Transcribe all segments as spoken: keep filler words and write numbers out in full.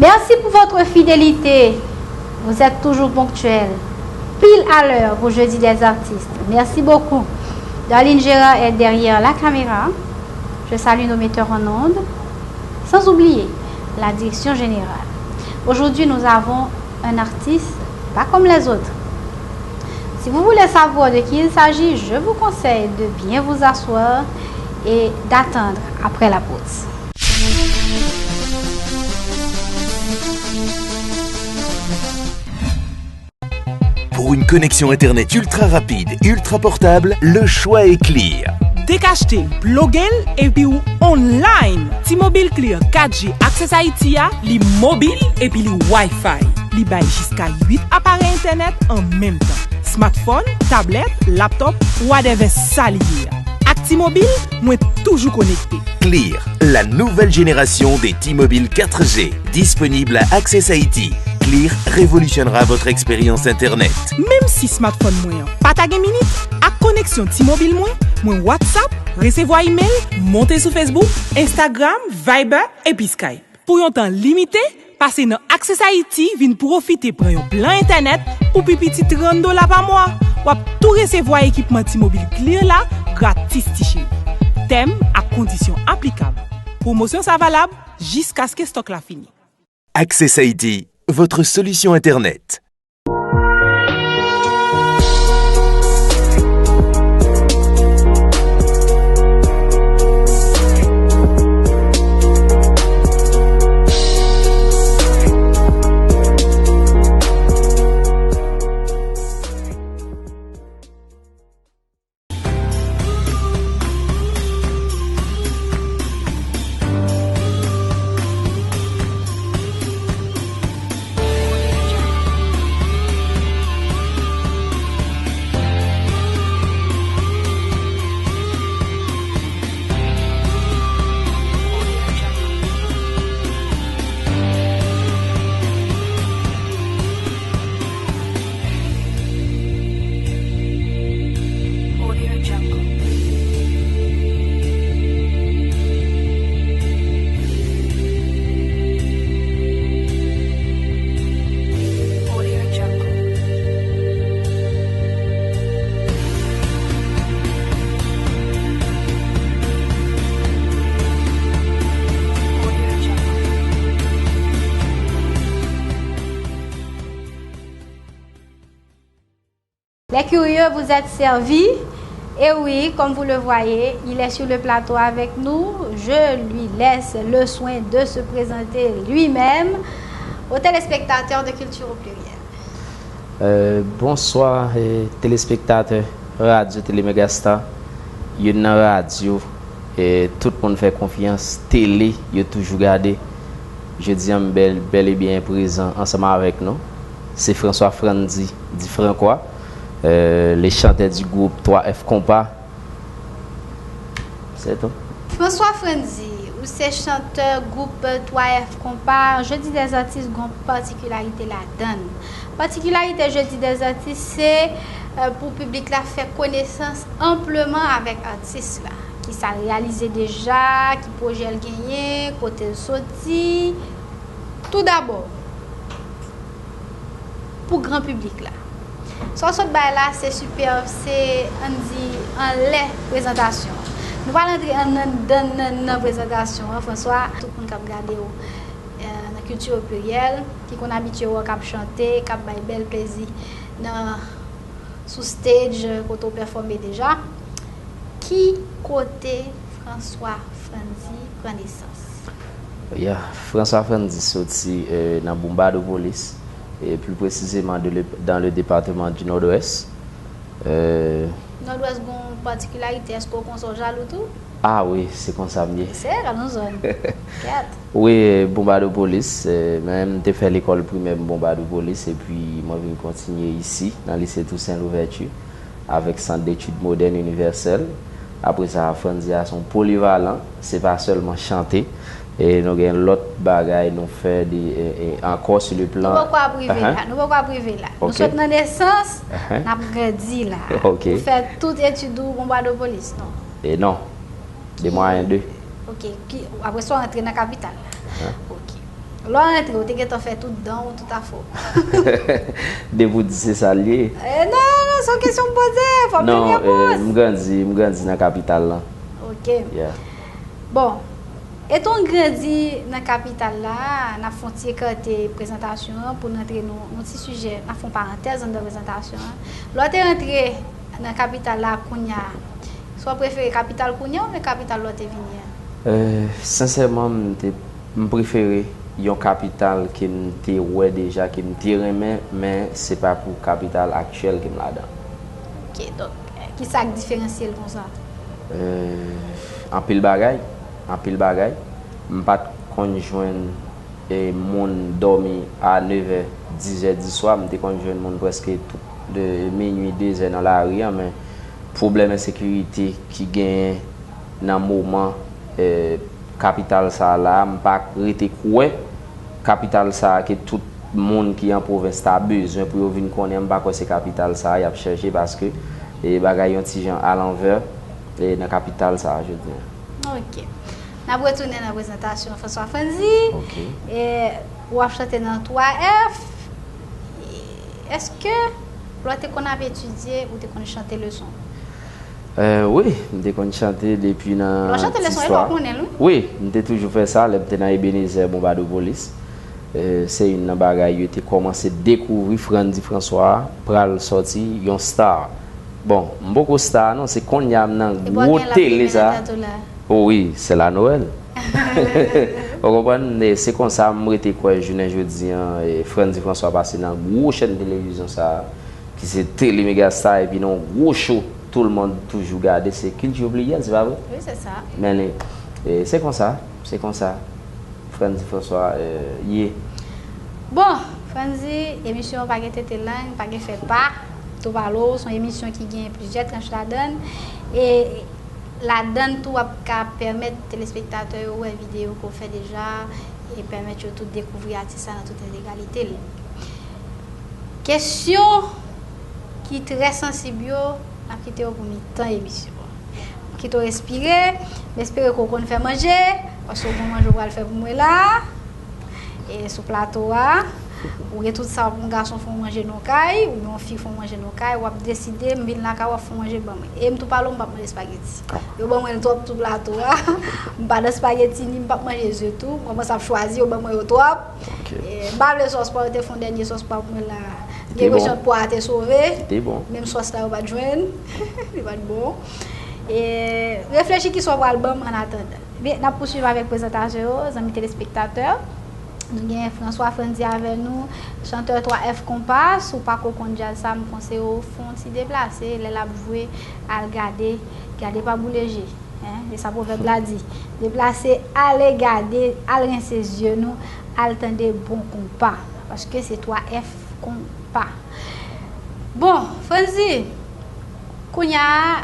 Merci pour votre fidélité. Vous êtes toujours ponctuel. Pile à l'heure pour Jeudi des Artistes. Merci beaucoup. Darline Gérard est derrière la caméra. Je salue nos metteurs en ondes, sans oublier la direction générale. Aujourd'hui, nous avons un artiste pas comme les autres. Si vous voulez savoir de qui il s'agit, je vous conseille de bien vous asseoir et d'attendre après la pause. Pour une connexion Internet ultra rapide, ultra portable, le choix est Clear. Dekachte l, ploge l, epi w online! T-Mobile Clear kat G Access Haïti a, li mobil epi li Wi-Fi. Li bay jiska uit aparèy entènèt an menm tan. Smartphone, tablèt, laptop, whatever sa li ye a. Ak T-Mobile, mwen toujou konekte. Clear, la nouvelle génération des T-Mobile quatre G, disponible à Access Haïti. Clear révolutionnera votre expérience Internet. Menm si smartphone mwen an pa ta gen minit, ak koneksyon T-Mobile mwen, mwen WhatsApp, resevwa email, monte sou Facebook, Instagram, Viber, epi Skype. Pou yon tan limite, pase nan Access Haïti vin pwofite pran yon plan entènèt pou pi piti trant dola pa mwa. W ap tou resevwa ekipman T-Mobile Clear la gratis, ti cheri. Tèm ak kondisyon aplikab. Pwomosyon sa valab jiskaske stòk la fini. Access Haïti, votre solution Internet. Les curieux, vous êtes servis. Et oui, comme vous le voyez, il est sur le plateau avec nous. Je lui laisse le soin de se présenter lui-même aux téléspectateurs de Culture au Pluriel. Euh, bonswa, eh, telespektatè Radyo Tele Megastar. Youn nan radyo, eh, tout moun fè konfyans, tele yo toujou gade. Jodi a, m bèl, bèl e byen prezan ansanm avèk nou. Se François Frandy, di Frankwa, euh, le chanteur du groupe twa F Konpa. Se tou. François Frandy, ou se chantè gwoup twa F Konpa. Jeudi des Artistes gon patikilarite ladan l. Patikilarite Jeudi des Artistes, se, euh, pou piblik la fè konesans anpleman avèk atis la. Kisa l reyalize deja, ki pwojè l genyen, kote l soti. Toudabò, pou gran piblik la. Sa w sot bay la, se sipè, se, ann di, anlè prezantasyon an. Nou pral antre anndan, nan, nan prezantasyon an, François. Tout moun k ap gade w, euh, nan Culture au Pluriel, ki konn abitye wè w k ap chante, k ap bay bèl plezi nan, sou stage, kote w pèfòme deja. Ki kote François Frandy pran nesans? Ya, François Frandy soti, euh, nan Boumbadopolis, e pli presizeman de le, dans le département du Nord-Ouest. Euh, Nòdwès gon patikilarite, èske w konsa w jalou tou? Ah wi, se konsa m ye. Se, gad yon zòn. Kèt. Wi, Boumbadopolis, eh, mwen menm m te fè lekòl primè m Boumbadopolis, epi mwen vin kontinye isi, nan Lise Toussaint Louverture, avèk Sant Detid Modèn Inivèsèl. Apre sa, Frandy a se yon polivalan, se pa sèlman chante, e nou gen lòt bagay nou fè de, e, e, ankò sou le plan. Nou poko ap rive la, nou poko ap rive la. Nou sot nan nesans, n ap grandi la. Ok. Ou fè tout etid ou Boumbadopolis, non? E non. De mwayen de. Ok. Ki, apre sa, w rantre nan kapital la. Ok. Lè w rantre, ou te gentan fè tout dan w, tout afè w. Depi w di se sa l ye. Eh, non, non, non, se yon kesyon m poze. Fò m Non, gen eh, repons. M grandi, m grandi nan kapital lan. Ok. Yeah. Bon, etan w grandi nan kapital la, n ap fè yon ti ekate prezantasyon an pou n antre nan yon ti sijè. N ap fè yon parantèz anndan prezantasyon an. Lè w te rantre nan kapital la kounye a, si w prefere kapital kounye a oubyen kapital lè w te vini an? Euh, sensèman, m te m prefere yon kapital ke m te wè deja, ke m te renmen, men se pa pou kapital aktyèl ke m ladan. Ok, donk, eh, ki sa k diferansye l konsa? Euh, anpil bagay, anpil bagay. M pa t konn jwenn e moun dòmi a nevè, dizè di swa, m te konn jwenn moun prèske tout de minui, dezè nan lari an, men pwoblèm ensekirite ki genyen nan moman eh, kapital sa a la, m pa rete kwè kapital sa a ke tout moun ki an pwovens ta bezwen pou yo vin konnen, m pa kwè se kapital sa a y ap chèche paske eh, bagay yon ti jan alanvè eh, nan kapital sa a jodi a. Ok. N ap retounen nan prezantasyon François Frantzy. Ok. E w ap chante nan twa F. Èske lè w te konn ap etidye, ou te konn chante leson? Euh, wi, m te konn chante depi nan Lè w chante ti leson, e swa. Ou konnen l, wi. Wi, m te toujou fè sa lè m te nan Ebenezer Bonbadopolis. Euh, se youn nan bagay yo te kòmanse dekouvri Frantzy François pral sòti yon star. Bon, m poko star non, se kounye a m nan E bò gwo gen la tele flimen sa. Nan tèt ou la. Oh wi, c'est la Noël. Ou konprann? E se konsa m rete kwè jounen jodi an, e Frantzy François pase nan gwo chèn televizyon sa a, ki se Télé Méga Star, epi nan yon gwo show, tout le monde toujou gade, se Kilti Pliyèl, se pa vre? Wi, se sa. Men li, e se konsa, se konsa. Frantzy François eh, ye. Bon, Frantzy, emisyon an pa gen tete lang, pa gen fè pa. Tou pale w, se yon emisyon ki gen plizyè tranch ladan l. E ladan l tou, w ap ka pèmèt telespektatè yo wè videyo ke w fè deja e pèmèt yo tou dekouvri atis la nan tout entegralite l. Kesyon ki trè sansib yo, n ap kite yo pou mitan emisyon an. M kite w respire, m espere ke w konn fè manje, paske w gen manje w pral fè pou mwen la. E sou plato a, ou gen tout sa pou yon gason fè w manje nan kay, oubyen yon fi fè w manje nan kay, w ap deside, m vin lakay, w ap fè w manje ban mwen. E m tou pale w, m p ap manje espageti. Yo ban mwen l twòp sou plato a. M pa nan espageti, ni m p ap manje ze tou. M kòmanse ap chwazi, yo ban mwen yo twòp. Ok. E, m pa vle sòs pwa, yo te fè yon dènye sòs pwa pou mwen la. Te Gen bon. Rejant pwa a te sove. Te bon. Menm sòs la, yo pa t jwenn. Li pa t bon. E, reflechi ki sa w pral ban m an atandan. Ebyen, n ap pouswiv avèk prezantasyon yo, zanmi telespektatè. Nou gen François Frantzy avè nou, chantè twa F Konpa. Si w pako konn djaz sa, m konseye w fè yon ti deplase, lè l ap jwe, al gade, gade pa boule je. Hein, se sa pwovèb la di. Deplase, ale gade, al rense zye nou, al tande bon konpa. Paske se twa F Konpa. Bon, Frantzy, kounye a,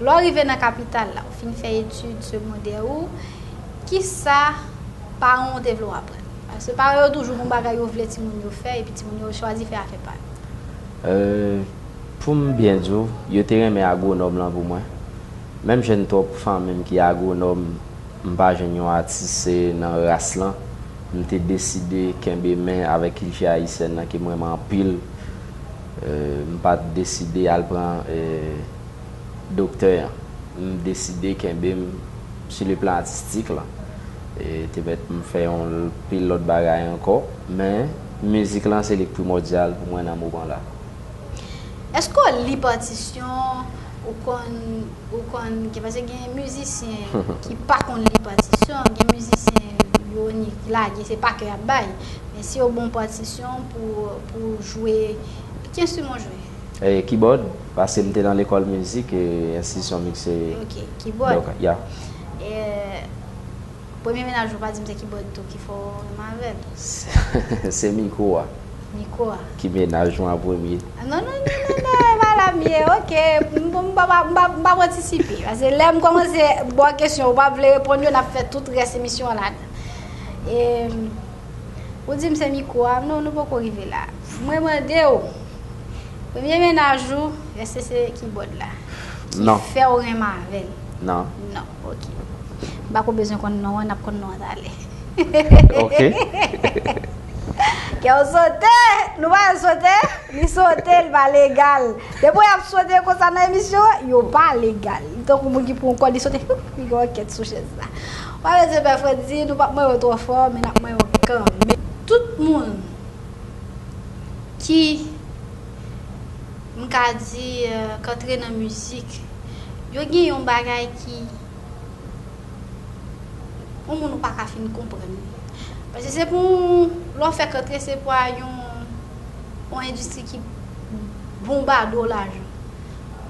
lè w rive nan kapital la, ou fin fè etid segondè ou, kisa paran w te vle w aprann? Paske paran yo toujou gon bagay yo vle timoun yo fè, epi timoun yo chwazi fè afè pa yo. Euh, pou m byen di w, yo te renmen agwonòm lan pou mwen. Menm jan twòp fanmi m ki agwonòm, m pa jwenn yon atis nan ras lan. M te deside kenbe men avèk kilti ayisyèn nan ke m renmen anpil. Euh, m pa t deside al pran euh, doktè an. M deside kenbe m sou le plan atistik lan. E te mèt m fè yon pil lòt bagay ankò, men mizik lan se li k primòdyal pou mwen nan moman la. Èske w li patisyon, ou konn, ou konn, gen, paske gen mizisyen ki pa konn li patisyon, gen mizisyen yo ni lage, se pa kè y ap bay. Men si yo ban w patisyon pou, pou jwe, ki enstriman w jwe? E kibòd, paske m te nan lekòl mizik e enstitisyon mizik se Ok, kibòd. Donk, ya. E, premye mennaj ou pa di m se kibòd tou ki fè w renmen avè l? Se mikwo a Mikwo a. Ki mennaj mwen an premye. Non, non, non, non, non, e pa la m ye, ok. M, m, m pa, m pa, m pa patisipe. Paske lè m kòmanse ba w kesyon, ou pa vle reponn yo, n ap fè tout rès emisyon an ladan. E, ou di m se mikwo a, non, nou poko rive la. Mwen mande w, premye mennaj ou, èske se kibòd la? Ki Non. Fè w renmen avè l? Non. Non, ok. M pa ko bezwen konn non an, n ap konn non an talè. Ok. Kè w sote, nou pa sote, li sote, li pa legal. Depi y ap sote konsa nan emisyon, yo pa legal. Li tankou moun ki pran yon kòd, li sote, li gen yon kèt sou chèz la. Pa bezwen pè Fredi, nou p ap manyen w twò fò, men n ap manyen w kanmenm. Tout moun ki, m ka di, euh, k antre nan mizik, yo gen yon bagay ki yon moun ou pa ka fin konprann li. Paske se pou, lè w fèk antre, se pou a yon, yon endistri ki bonbade w lajan.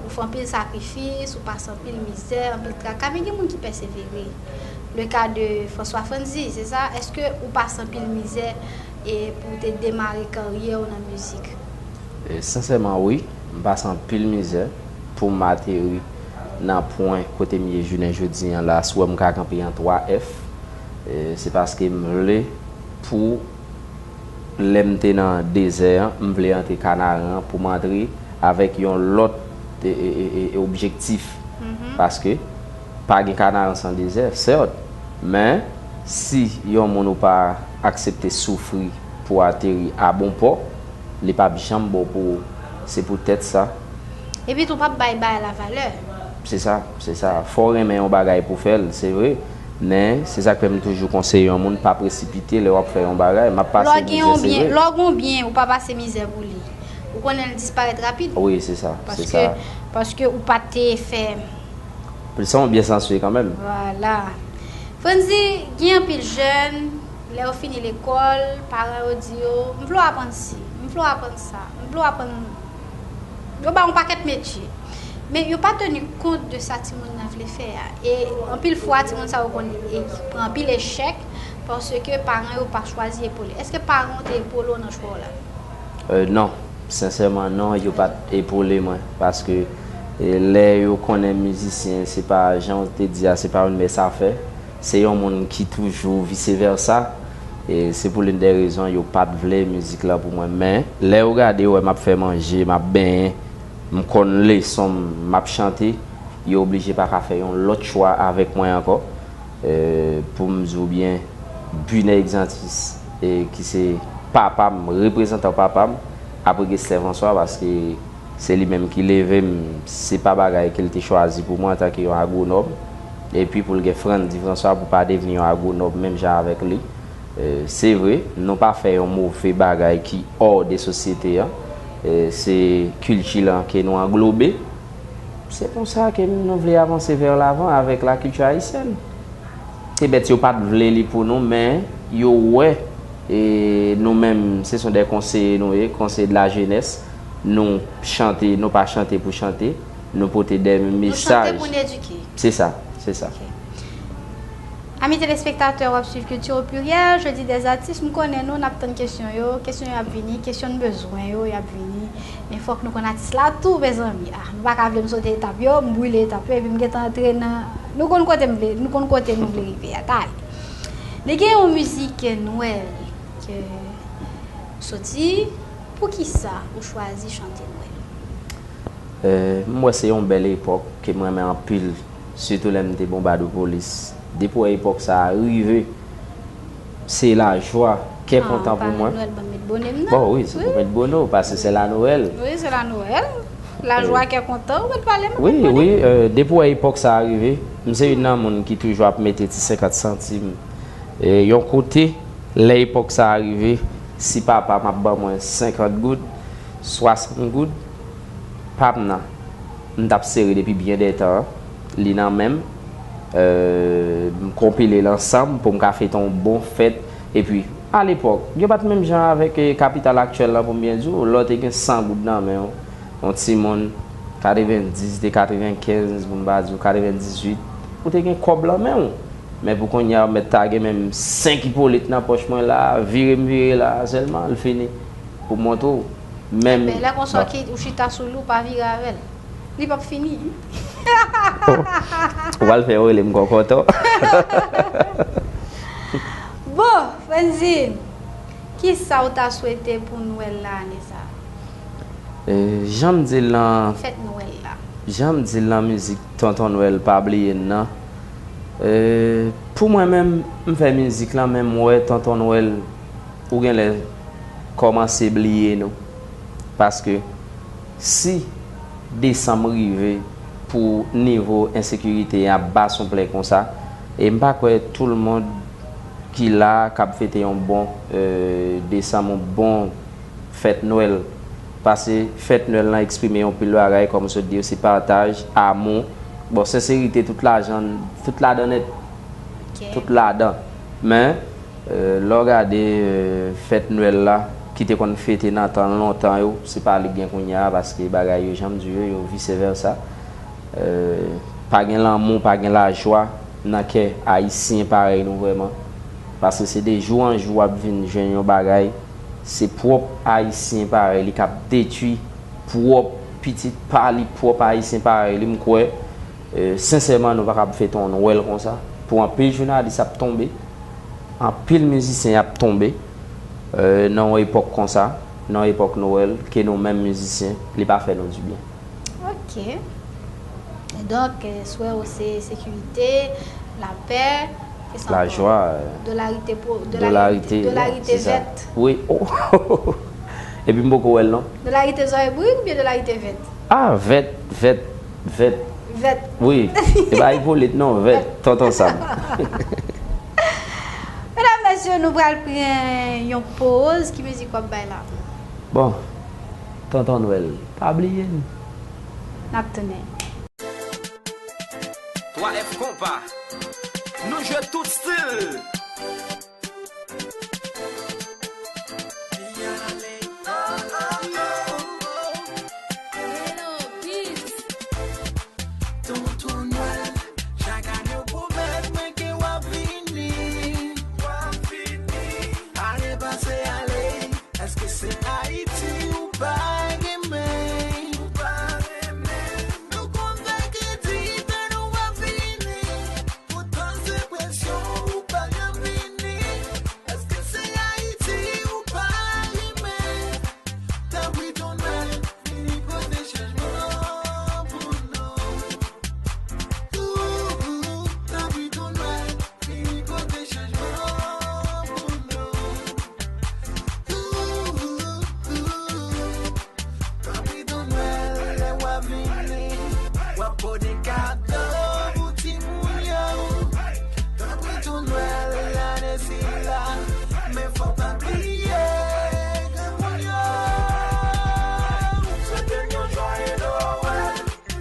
Ou fè anpil sakrifis, ou pase anpil mizè, anpil traka, men gen moun ki pèsevere. Le ka de François Franzi, se sa? Èske ou pase anpil mizè e pou w te demare karyè w nan mizik? E, sensèman, wi. M pase anpil mizè pou m ateri nan pwen kote m ye jounen jodi an la. Si w wè m ka kanpe an twa F, e, se paske m vle pou lè m te nan dezè an, m vle antre Kanaran pou m antre avèk yon lòt e, e, e, e, objektif. Paske pa gen Kanaran san dezè, sèt. Men, si yon moun ou pa aksepte soufri pou ateri a bon pò, li p ap janm bon pou ou. Se poutèt sa. Epi tou, p ap bay bagay la valè. Se sa, se sa. Fò w renmen yon bagay pou fè l, se vre. Men, se sa k fè m toujou konseye yon moun, pa presipite lè w ap fè yon bagay. M ap pase mizè, se vre. Lè w gen yon byen, ou pa pase mizè pou li. Ou konnen l disparèt rapid. Wi, se sa, se sa. Paske, paske ou pa te fè. Se yon byen sansye kanmenm. Vwala. Franzi, gen anpil jèn, lè yo fini lekòl, paran yo di yo, "M vle w aprann si, m vle w aprann sa, m vle w aprann." Yo ba yon pakèt metye. Men yo pa teni kont de sa timoun nan vle fè a. E anpil fwa, timoun sa yo konn e, pran anpil echèk, paske paran yo pa chwazi epole. Èske paran w te epole w nan chwa w la? Euh, non. Sensèman, non, yo pa t epole mwen. Paske, e, lè yo konnen mizisyen, se pa jan w te di a, se pa youn, men sa fè. Se yon moun ki toujou vise vèsa. E se pou l'une des raisons yo pa t vle mizik la pou mwen. Men, lè yo gade, yo wè m ap fè manje, m ap benyen, m konn leson m, m ap chante, yo oblije pa ka fè yon lòt chwa avèk mwen ankò. Eh, pou m di w byen, Bunèy Xantus, eh, ki se papa m, reprezantan papa m, apre Gustave François, paske se li menm ki leve m, se pa bagay ke l te chwazi pou mwen antanke yon agwonòm, epi pou l gen Frandy François pou pa devni yon agwonòm menm jan avèk li. Eh, se vre, nou pa fè yon move bagay ki hors de sosyete an. Eh, se kilti lan ke nou anglobe. Se konsa ke nou vle avanse vers l'avant avec la culture haïtienne. Se bèt yo pa t vle li pou nou, men yo wè, e nou menm, se son de konseye nou ye, conseiller de la jeunesse. Nou chante, nou pa chante pou chante, nou pote de mesaj. Nou chante pou n edike. Se sa, se sa. Ok. Ami telespektatè, w ap swiv Culture au Pluriel, Jeudi des Artistes. M konnen nou, n ap tann kesyon yo. Kesyon yo ap vini, kesyon n bezwen yo, y ap vini. Men fòk nou konn atis la tou, mezanmi. Ah, nou pa ka vle m sote etap yo, m brile etap yo, epi m gentan antre nan, nou konn kote m vle, nou konn kote nou vle rive a. Talè. Li gen yon mizik Nwèl ke soti, poukisa ou chwazi chante Nwèl? Eh, m wè se yon bèl epòk ke m renmen anpil, sitou lè m te Bonbadopolis. Depi w wè epòk sa a rive, se lajwa, kè kontan pou mwen. Nwèl, ban m met bone m nan. Bon, wi, se pou met bone w, paske se la Noël. Wi, se la Noël. Lajwa, kè kontan, ou met pale m, wi, wi, eh, depi w wè epòk sa a rive, m se youn nan moun ki toujou ap mete ti senkant santim, eh, yon kote, lè epòk sa a rive, si papa m ap ban mwen senkant goud, swasant goud, pa m nan. M t ap sere depi byen dè tan, li nan men m. Euh, m konpile l ansanm pou m ka fete yon bon fèt. Epi, alepòk, yo pa t menm jan avèk, eh, kapital aktyèl la, pou m byen di w. Lè w te gen san goud nan men w, yon timoun, katrevenndis, te katrevenkenz, pou m pa di w katrevendizuit, ou te gen kòb lan men w. Men pou kounye a, w mèt ta gen menm senk Ipolit nan pòch mwen la, vire m vire la, sèlman, l fini. Pou m montre w. Menm. Enben, lè konsa, ki, ou chita sou li, ou pa vire avè l. Li p ap fini. Ou pral fè yo rele m kòkòtò. Bon, Frandy, kisa w ta swete pou Nwèl la ane sa a? Eh, jan m di l nan, fèt Nwèl la. Jan m di l nan mizik Tonton Nwèl, pa bliye n nan. Euh, pou mwen menm, m fè mizik lan, men m wè Tonton Nwèl, ou genlè kòmanse bliye nou. Paske si desanm rive pou nivo ensekirite a ap bas yon plè konsa, e m pa kwè tout le monde ki la k ap fete yon bon, euh, desanm, yon bon fèt Nwèl. Paske fèt Nwèl lan eksprime yon pil bagay, kòm m sot di yo, se pataj, amou. Bon, senserite, tout lajan, tout ladan nèt. Ok. Tout ladan. Men, euh, lè w gade, euh, fèt Nwèl la, ki te konn fete nan tan lontan yo, se pa li k gen kounye a, paske bagay yo janm dire, yo vise vèsa. Euh, pa gen lanmou, pa gen lajwa nan kè Ayisyen parèy nou vrèman. Paske se de jou an jou w ap vin jwenn yon bagay, se pwòp Ayisyen parèy li k ap detwi pwòp pitit pa li, pwòp Ayisyen parèy li. M kwè, euh, sensèman, nou pa kab fete yon Nwèl konsa. Pou anpil jounalis ap tonbe, anpil mizisyen ap tonbe, euh, nan yon epòk konsa, nan yon epòk Nwèl, ke nou menm mizisyen, li pa fè nou dibyen. Ok. Donk, euh, swè w se sekirite, lapè, kisa ankò? Lajwa, euh, dolarite, dolarite, dolarite, dolarite vèt. Wi. Oh. Epi m poko wè l non. Dolarite zòrèy bourik oubyen dolarite vèt? Ah, vèt, vèt, vèt. Vèt. Wi. E pa Ipolit non, vèt. Tonton Sam. Medam, mesye, nou pral pran yon poz. Ki mizik w ap bay la? Bon, Tonton Nwèl, pa bliye n. N ap tounen. Twa F konpa. Nou jwe tout stil. Tonton Nwèl, chak ane w pwomèt mwen ke w ap vini. W ap vini. Ane pase ale, èske se Ayiti ou pa renmen? Ou pa renmen? Nou konn fè kredi, tan nou ap vini. Poutan se presyon ou pa janm vini. Èske se Ayiti ou pa renmen? Tanpri Tonton Nwèl, vini pote chanjman pou nou. Ooh, tanpri Tonton Nwèl, vini pote chanjman pou nou. Ooh, ooh, ooh. Tanpri Tonton Nwèl, lè w ap vini, w ap pote kado pou timoun yo. Tanpri Tonton Nwèl, ane sila, men fò w pa bliye granmoun yo. Swete n yon jwaye Nwèl.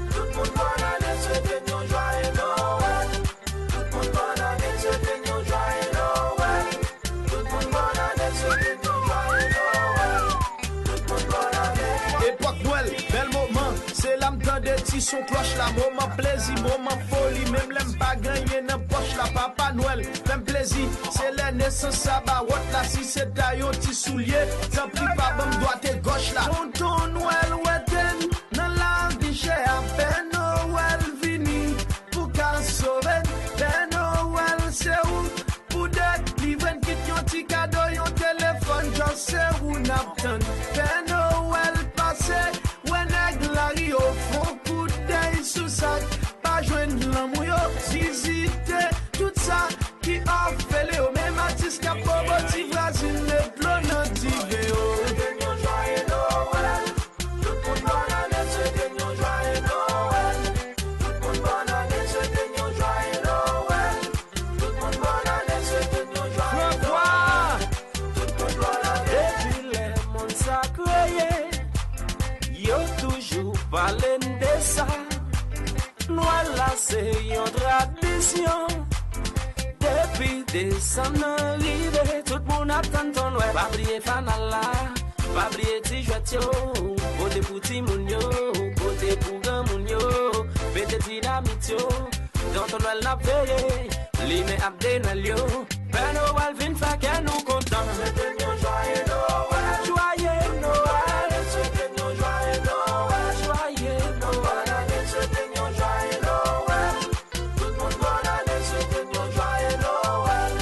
Tout moun bòn ane, swete n yon jwaye Nwèl. Tout moun bòn ane, swete n yon jwaye Nwèl. Tout moun bòn ane, swete n yon jwaye Nwèl. Tout moun bòn ane. Epòk Nwèl, bèl moman. Se la m tande ti son klòch la. Moman plezi, moman foli. Menm lè m pa gen anyen nan pòch la. Papa Nwèl, fè m plezi. Se lè nesans sa ba wòt la. Si se ta yon ti soulye, tanpri pa ban m dwat e gòch la. Tonton Nwèl wete n nan lavi chè a. Pè Nowèl vini pou ka sove n. Pè Nowèl se ou pou delivre n. Kit yon ti kado, yon telefòn, just se ou n ap tann. Pè Nowèl pase, wè nèg lari yo fon kout dèy sou sa k pa jwenn lanmou yo. Vizite tout sa ki òfelen yo. Menm atis k ap bobo ti vwazin, met dlo nan diven yo. Tout moun bòn ane, swete n yon jwaye Nwèl. Tout moun bòn ane, swete n yon jwaye Nwèl. Tout moun bòn ane, swete n yon jwaye Nwèl. Tout moun bòn ane. Depi lè mond sa kreye, yo toujou pale n de sa. Nwèl la se yon tradisyon. Depi desanm nan rive, tout moun ap tann Ton Nwèl. Pa bliye fanal la, pa bliye ti jwèt yo. Pote pou timoun yo, pote pou granmoun yo. Mete dinamit yo, Tonton Nwèl n ap veye. Limen ap de Nwèl yo. Pè Nowèl vin fè kè nou kontan. Swete n yon jwaye Nowèl. Jwaye Nowèl. Swete n yon jwaye Nowèl. Jwaye Nowèl. Swete n yon jwaye Nowèl. Tout moun bòn ane, swete n yon jwaye Nowèl.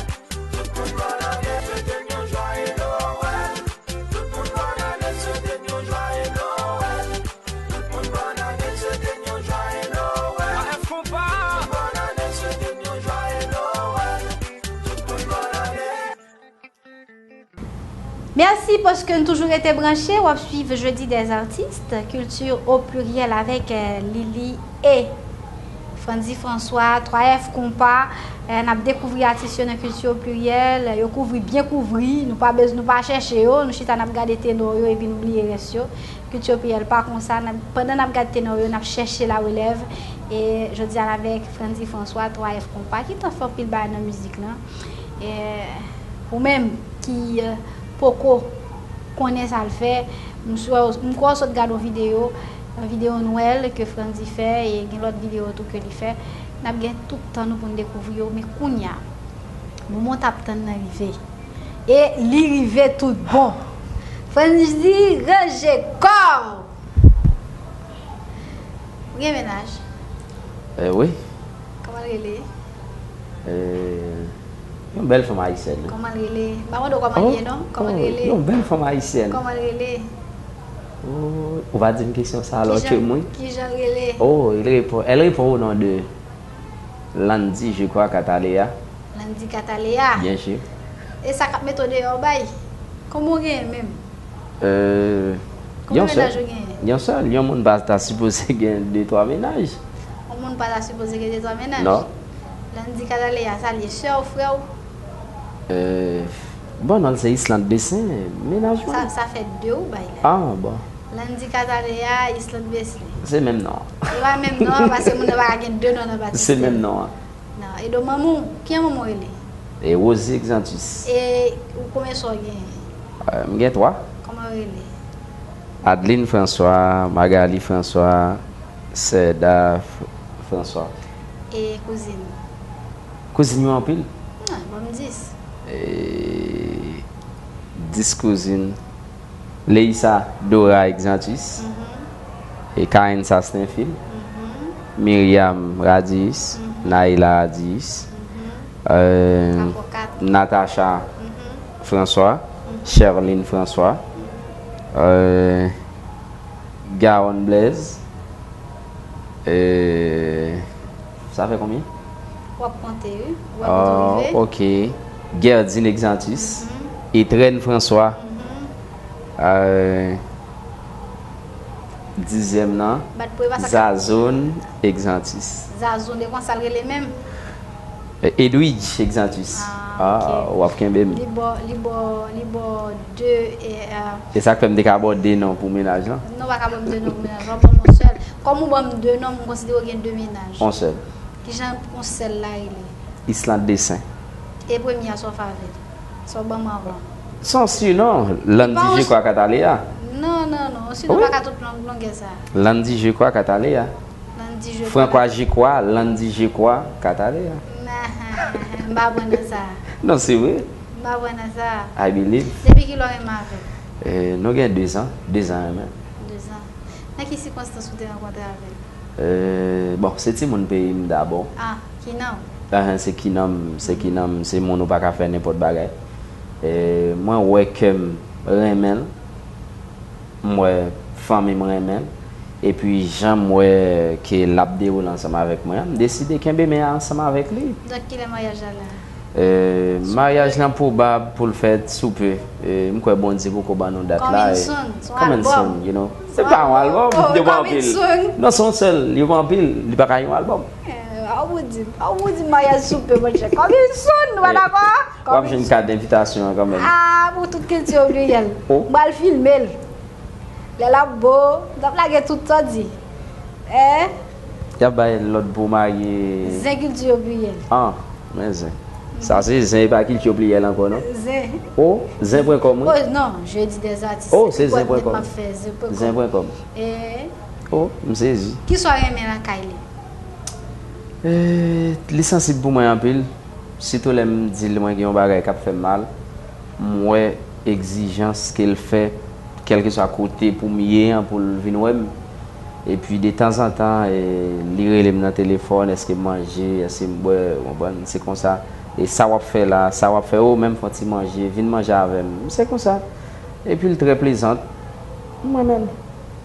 Tout moun bòn ane, swete n yon jwaye Nowèl. Tout moun bòn ane, swete n yon jwaye Nowèl. Tout moun bòn ane, swete n yon jwaye Nowèl. Tout moun bòn ane, swete n yon jwaye Mèsi paske n toujou rete branche. W ap swiv Jeudi des Artistes, Culture au pluriel avec, euh, Lili e Frandy François, twa F Konpa. Eh, n ap dekouvri atis yo nan Culture au pluriel. Yo kouvri, byen kouvri. Nou pa bez-, nou pa chèche yo. Nou chita, n ap gade tenò yo epi n bliye rès yo. Culture au pluriel pa konsa. N ap, pandan n ap gade tenò yo, n ap chèche la relèv. E jodi a, n avèk Frandy François, twa F Konpa, ki t ap fè anpil bagay nan mizik lan. E ou menm ki, eh, poko konnen sa l fè, m swè w, m kwè w sot gade yon videyo, yon videyo Nwèl ke Frandy fè, e gen lòt videyo tou ke li fè. N ap gen tout tan nou pou n dekouvri yo, men kounye a, moman w t ap tann nan rive. E li rive tout bon. Frandy ranje kò w! Ou gen mennaj? Eh, wi. Kòman l rele? Eh, yon bèl fanm ayisyèn, wi. Kòman l rele? M pa mande w kòman l ye, non. Kòman l rele? Yon bèl fanm ayisyèn. Kòman l rele? Oh, ou va di m kesyon sa alò ke mwen. Kijan l rele? Oh, il répond, elle répond au nom de Landy, je crois, Cataleya. Landy Cataleya. Byen si. E sa k ap mete w deyò w bay? Kòman w genyen menm? Euh, yon sèl. Konbyen mennaj ou genyen? Yon sèl. Yon moun pa ta sipoze gen de, twa mennaj. Yon moun pa ta sipoze gen de, twa mennaj? Non. Landy Cataleya, sa l ye, sè w, frè w? Euh, bon, non l se Islande Bessin, mennaj mwen. Sa, sa fè de ou bay la. Ah, bon. Landy Cataleya, Islande Bessin. Se menm non an. Se pa menm non an, paske moun nan pa ka gen de non nan batis. Se menm non an. Non, e do manman w, kijan manman w rele? E Rosie Exantus. E ou konbyen sè w genyen? Euh, m gen twa. Kòman yo rele? Adeline François, Magali François, Serda F-, François. E kouzin? Kouzin yo anpil. Ah, ban m dis. E dis kouzin. Leisa Dora Exantus, e Caïnsa Stainfield, Myriam Radius, Naila Radius, euh, Natacha François, Sherline François, euh, Garonne Blaise, euh, sa fè konbyen? W ap konte, wi. W ap rive. Ah, ok. Gerdine Exantus, Etrenne François, euh, dizyèm nan, Zazone Exantus. Zazone, e konsa l rele menm? Eh, Edwidge Exantus. Ah, ok. W ap kenbe m. Li ba w, li ba w, li ba w de, e, euh, e sa k fè m te ka ba w de non pou mennaj lan? Non, w pa ka ban m de non pou mennaj lan, w ban m yon sèl. Kòm ou ban m de non, m konsidere w gen de mennaj. Yon sèl. Kijan yon sèl la rele? Islande Dessin. E premye a, sa w fè avè l? Sa w ban m anvan? Se yon sinon, Landy Jekwa Kataleya. Non, non, non. Sinon pa ka tout long, longè sa. Landy Jekwa Kataleya. Landy Jekwa. Frankwa Jekwa, Landy Jekwa Kataleya. M pa pran nan sa. Non, se vre. M pa pran nan sa. I believe. Depi kilè w renmen avè l? Eh, nou gen dezan. Dezan renmen. Dezan. Nan ki sikonstans ou te rankontre avè l? Eh, bon, se timoun peyi m dabò. Ah, Kinanm. Ahan, se Kinanm, se Kinanm, se moun ou pa ka fè nenpòt bagay. Eh, mwen wè kè m renmen l, m wè fanmi m renmen l, epi jan m wè ke l ap dewoule ansanm avèk mwen an, m deside kenbe men ansanm avèk li. Donk, kilè maryaj la la? Eh, maryaj lan pwobab pou l fèt sou pe. Eh, m kwè Bondye poko ban nou dat la. Coming soon, se yon albòm. Coming soon, you know. Se pa yon albòm, yo pa anpil. Non, se yon sèl, yo pa anpil, li pa ka yon albòm. Eh, a ou di, a ou di maryaj sou pe, monchè. Coming soon, nou pa dakò? W ap jwenn kat envitasyon an kanmenm. Ah, pou tout kilti obliyèl. M pral filme l. Lè l ap bo, m t ap lage tout sa w di. Eh? Y ap bay lòd pou marye. Zen kilti obliyèl. Ah, men zen. Sa se zen, e pa kilti obliyèl ankò, non? Zen. Oh, zen pwen kòm, wi. Oh, non, Jeudi des Artistes. Oh, se zen pwen kòm. Zen pwen kòm. Eh? Oh, m sezi. Kisa w renmen lakay li? Eh, li sansib pou mwen anpil. Sitou lè m di l mwen gen yon bagay k ap fè m mal, m wè egzijans ke l fè, kèlkeswa kote pou m ye an, pou l vin wè m. Epi, detanzantan, eh, li rele m nan telefòn, èske m manje, èske m bwè, ou konprann? Se konsa. E sa w ap fè la, sa w ap fè, o, men m fè yon ti manje, vin manje avè m. Se konsa. Epi, l trè plezant. M renmen l.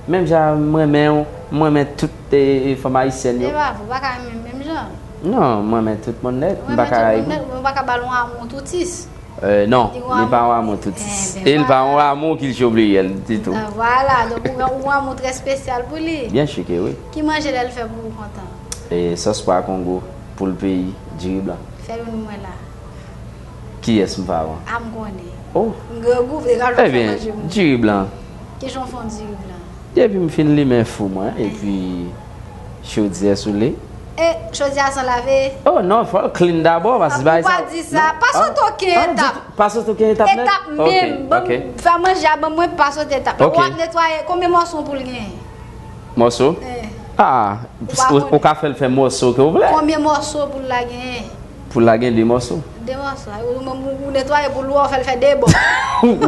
Menm jan m renmen w, m renmen tout, eh, fanm ayisyèn yo. E pa vre, ou pa ka renmen m menm jan. Non, m renmen tout moun nèt. M pa ka renmen tout moun nèt, ou pa ka ba l yon amou toutis. Euh, non, li pa yon amou tout. E li pa yon amou ki l chobliyèl ditou. Ah, vwala, donk ou gen yon amou trè espesyal pou li. Byen si ke wi. Ki manje lè l fè pou ou kontan? E sòs pwa Kongo, poul peyi, diri blan. Fè youn mwen la. Kiyès m pa pran? A m konnen. Oh. M gen gou vle ka fè manje moun. Ebyen, diri blan. Kijan w fè yon diri blan? Depi m fin limen fou mwen, epi chodyè sou li. E chodyè a san lave? Oh non, fò l clean dabò, paske bagay sa. Ou pa di sa, pa sote okenn etap. Pa sote okenn etap nèt? Etap menm. Ban m fè manje a, ban mwen pa sote etap la. W ap netwaye, konbyen mòso pou l genyen? Mòso? Ah, ou ka fè l fè mòso ke w vle. Konbyen mòso pou l la genyen? Pou l la gen de mòso. De mòso. Ou menm ou netwaye pou l ou fè l fè de bò.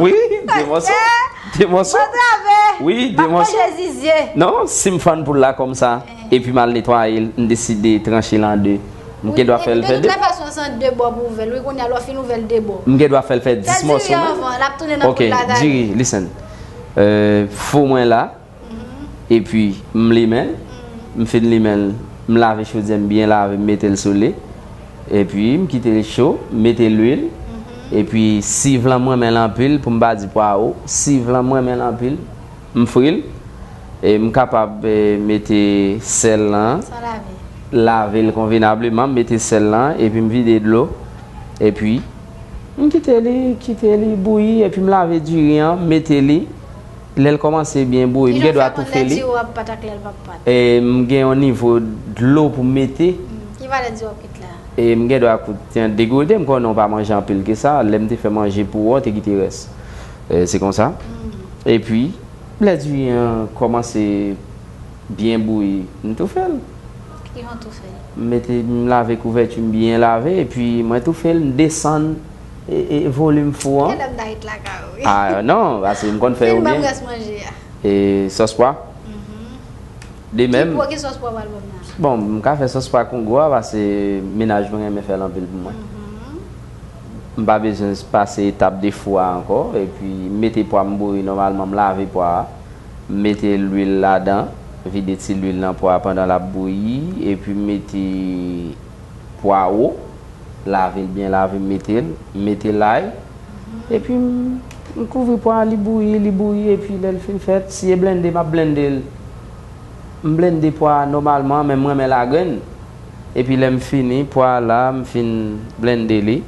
Wi, de mòso. De mòso. Wi, de mòso. Non, si m fann poul la kòm sa, epi m al netwaye l, m deside tranche l an de. M gen dwa fè l fè de. De tout lè fason, se an de bò pou ouvè l. Wi, kounye a lè w fin ouvè l de bò. M gen dwa fè l fè dis mòso menm. Fè diri anvan, l ap tounen nan poul la talè. Ok, diri, listen. Euh, fou mwen la, epi m limen l, m fin limen l, m lave chodyè m byen lave, m mete l sou li, epi m kite l cho, m mete lwil, epi siv lan m renmen l anpil, pou m pa di pwawo, siv lan m renmen l anpil, m fri l, e m kapab, e, mete sèl lan, lave l konvenableman, m mete sèl lan, epi m vide dlo, epi m kite li, kite li bouyi, epi m lave diri an, m mete li, Lè l kòmanse byen bouyi, m gen dwa toufe li. Kijan w fè konn lè diri w ap pat ak lè l p ap pat? E, m gen yon nivo dlo pou m mete. Hmm, ki valè diri w ap kwit la? E, m gen dwa kwit yon degode, m konnen w pa manje anpil ke sa. Lè m te fè manje pou ou, w te kite rès. E, se konsa. Hmm. Epi, lè diri an kòmanse byen bouyi, m toufe l. Kijan w toufe l? M mete, m lave kouvèti m byen lave, epi mwen toufe l, m desann e, e, volim fou an. Gen lè m ta ret lakay ou, wi. Ah, non, paske m konn fè yo byen. Fin ban m rès manje a. E sòs pwa? Mhm. De menm. Ki pwa, ki sòs pwa w pral ban m la? Bon, m ka fè sòs pwa Kongo a, paske mennaj mwen renmen fè l anpil pou mwen. Mhm. M pa bezwen pase etap de fou a ankò, epi m mete pwa m bouyi nòmalman, m lave pwa a. M mete lwil ladan, vide ti lwil nan pwa a pandan l ap bouyi, epi m mete pwawo, lave l byen lave, m mete l, m mete lay, epi m, m kouvri pwa a, li bouyi, li bouyi, epi lè l fin fèt, si e blende, m ap blende l. M blende pwa a nòmalman, men m renmen lagrenn. Epi lè m fini, pwa a la, m fin blende li,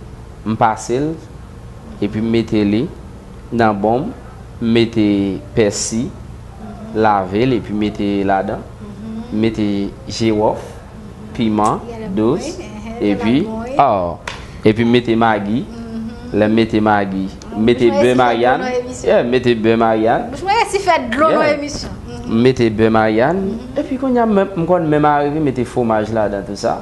m pase l, epi m mete li nan bonm, m mete pèsi, lave l, epi m mete ladan, m mete jiwòf, piman dous, epi, oh, epi m mete magi. Lè m mete magi, m mete bè Maryàn. Yeah, m mete bè Maryàn. Bouch mwen resi fè dlo nan emisyon. M mete bè Maryàn. Epi kounye a, m, m konn menm arive mete fwomaj ladan, tou sa.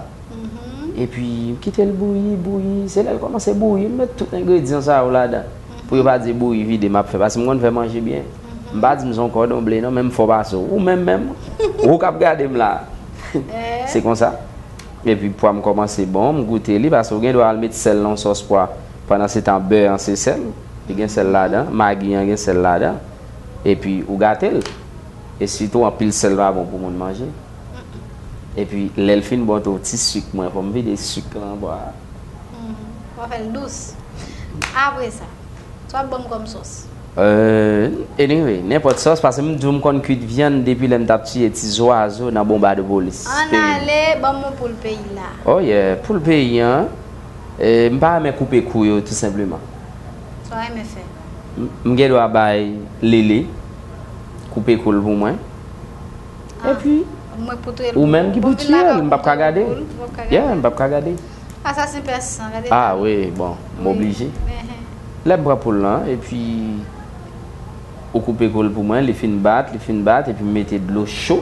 Epi, m kite l bouyi, bouyi. Se lè l kòmanse bouyi, m met tout engredyan sa yo ladan. Pou yo pa di bouyi vide m ap fè, paske m konn fè manje byen. M pa di m se yon kòdon ble non, men m fò pase w. Ou menm menm, ou k ap gade m la. Se konsa. Epi pwa m kòmanse bon, m goute li, paske ou gen dwa al met sèl nan yon sòs pwa. Pandansetan, bè an se sèl, li gen sèl ladan, magi an gen sèl ladan, epi ou gate l. E sitou, anpil sèl pa bon pou moun manje. Epi, lè l fin bon, tou ti sik mwen, fò m vide sik lan bò a. Mhm. W ap fè l dous. Apre sa, sa w ap ban m kòm sòs? Euh, anyway, nenpòt sòs, paske m di w m konn kwit vyann depi lè m t ap tiye ti zwazo nan Bonbadopolis. Ann ale, ban m yon poul peyi la. Oh yeah, poul peyi an, eh, m pa renmen koupe kou yo, tou senpleman. Sa w renmen fè? M, m gen dwa bay Lili koupe kou l pou mwen. Ah, epi, mwen pou touye l pou ou menm ki pou tiye l, m p ap ka gade. Yeah, m p ap ka gade. Asasen pèsan, gade. Ah wi, bon, m oblije. Lè m pran poul lan, epi ou koupe kou l pou mwen, li fin bat, li fin bat, epi m mete dlo cho,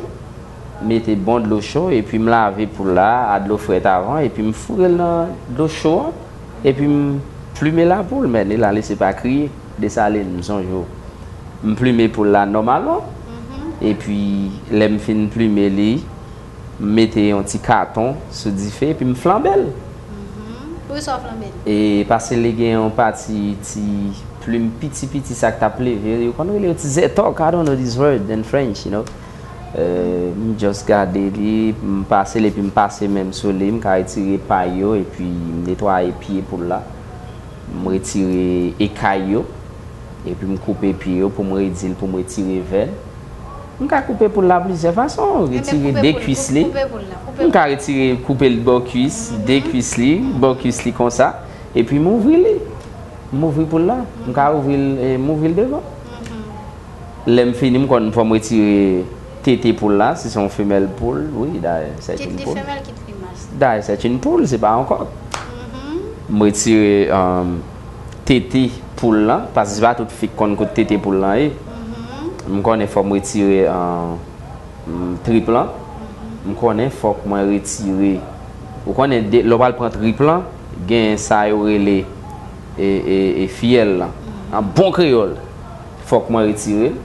mete bon dlo cho, epi m lave poul la a dlo frèt avan, epi m foure l nan dlo cho an, epi m plime lapoul, men li la, li se pa kriye. Desalin, m sonje w. M plime poul la nòmalman. Mhm. Epi, lè m fin plime li, m mete yon ti katon sou dife, epi m flanbe l. Mhm. Poukisa w flanbe l? E paske li gen yon pati ti plim piti piti sa k t ap leve, yo konn rele yo ti zètòk, I don't know this word in French, you know. Euh, m just gade li, m pase l, epi m pase men m sou li, m ka retire pay yo, epi m netwaye pye poul la. M retire ekay yo, epi m koupe pye yo pou m redi l, pou m retire vèn. M ka koupe poul la plizyè fason, retire de kwis li. M ka retire, koupe l bò kwis, de kwis li, bò kwis li konsa, epi m ouvri li. M ouvri poul la. M ka ouvri l, e, m ouvri l devan. Lè m fini, m konn fò m retire tete poul la, si se yon femèl poul, wi, dayè, c'est une poule. Dayè, c'est une poule, c'est pas un coq. M retire, um, tete poul lan, paske se pa tout fi k konn kote tete poul lan ye. M konnen fò m retire, um, trip lan. M konnen fòk mwen retire. Ou konnen, de, lè w pral pran trip lan, gen sa yo rele, e, e, e fyèl lan. An bon kreyòl, fòk mwen retire l.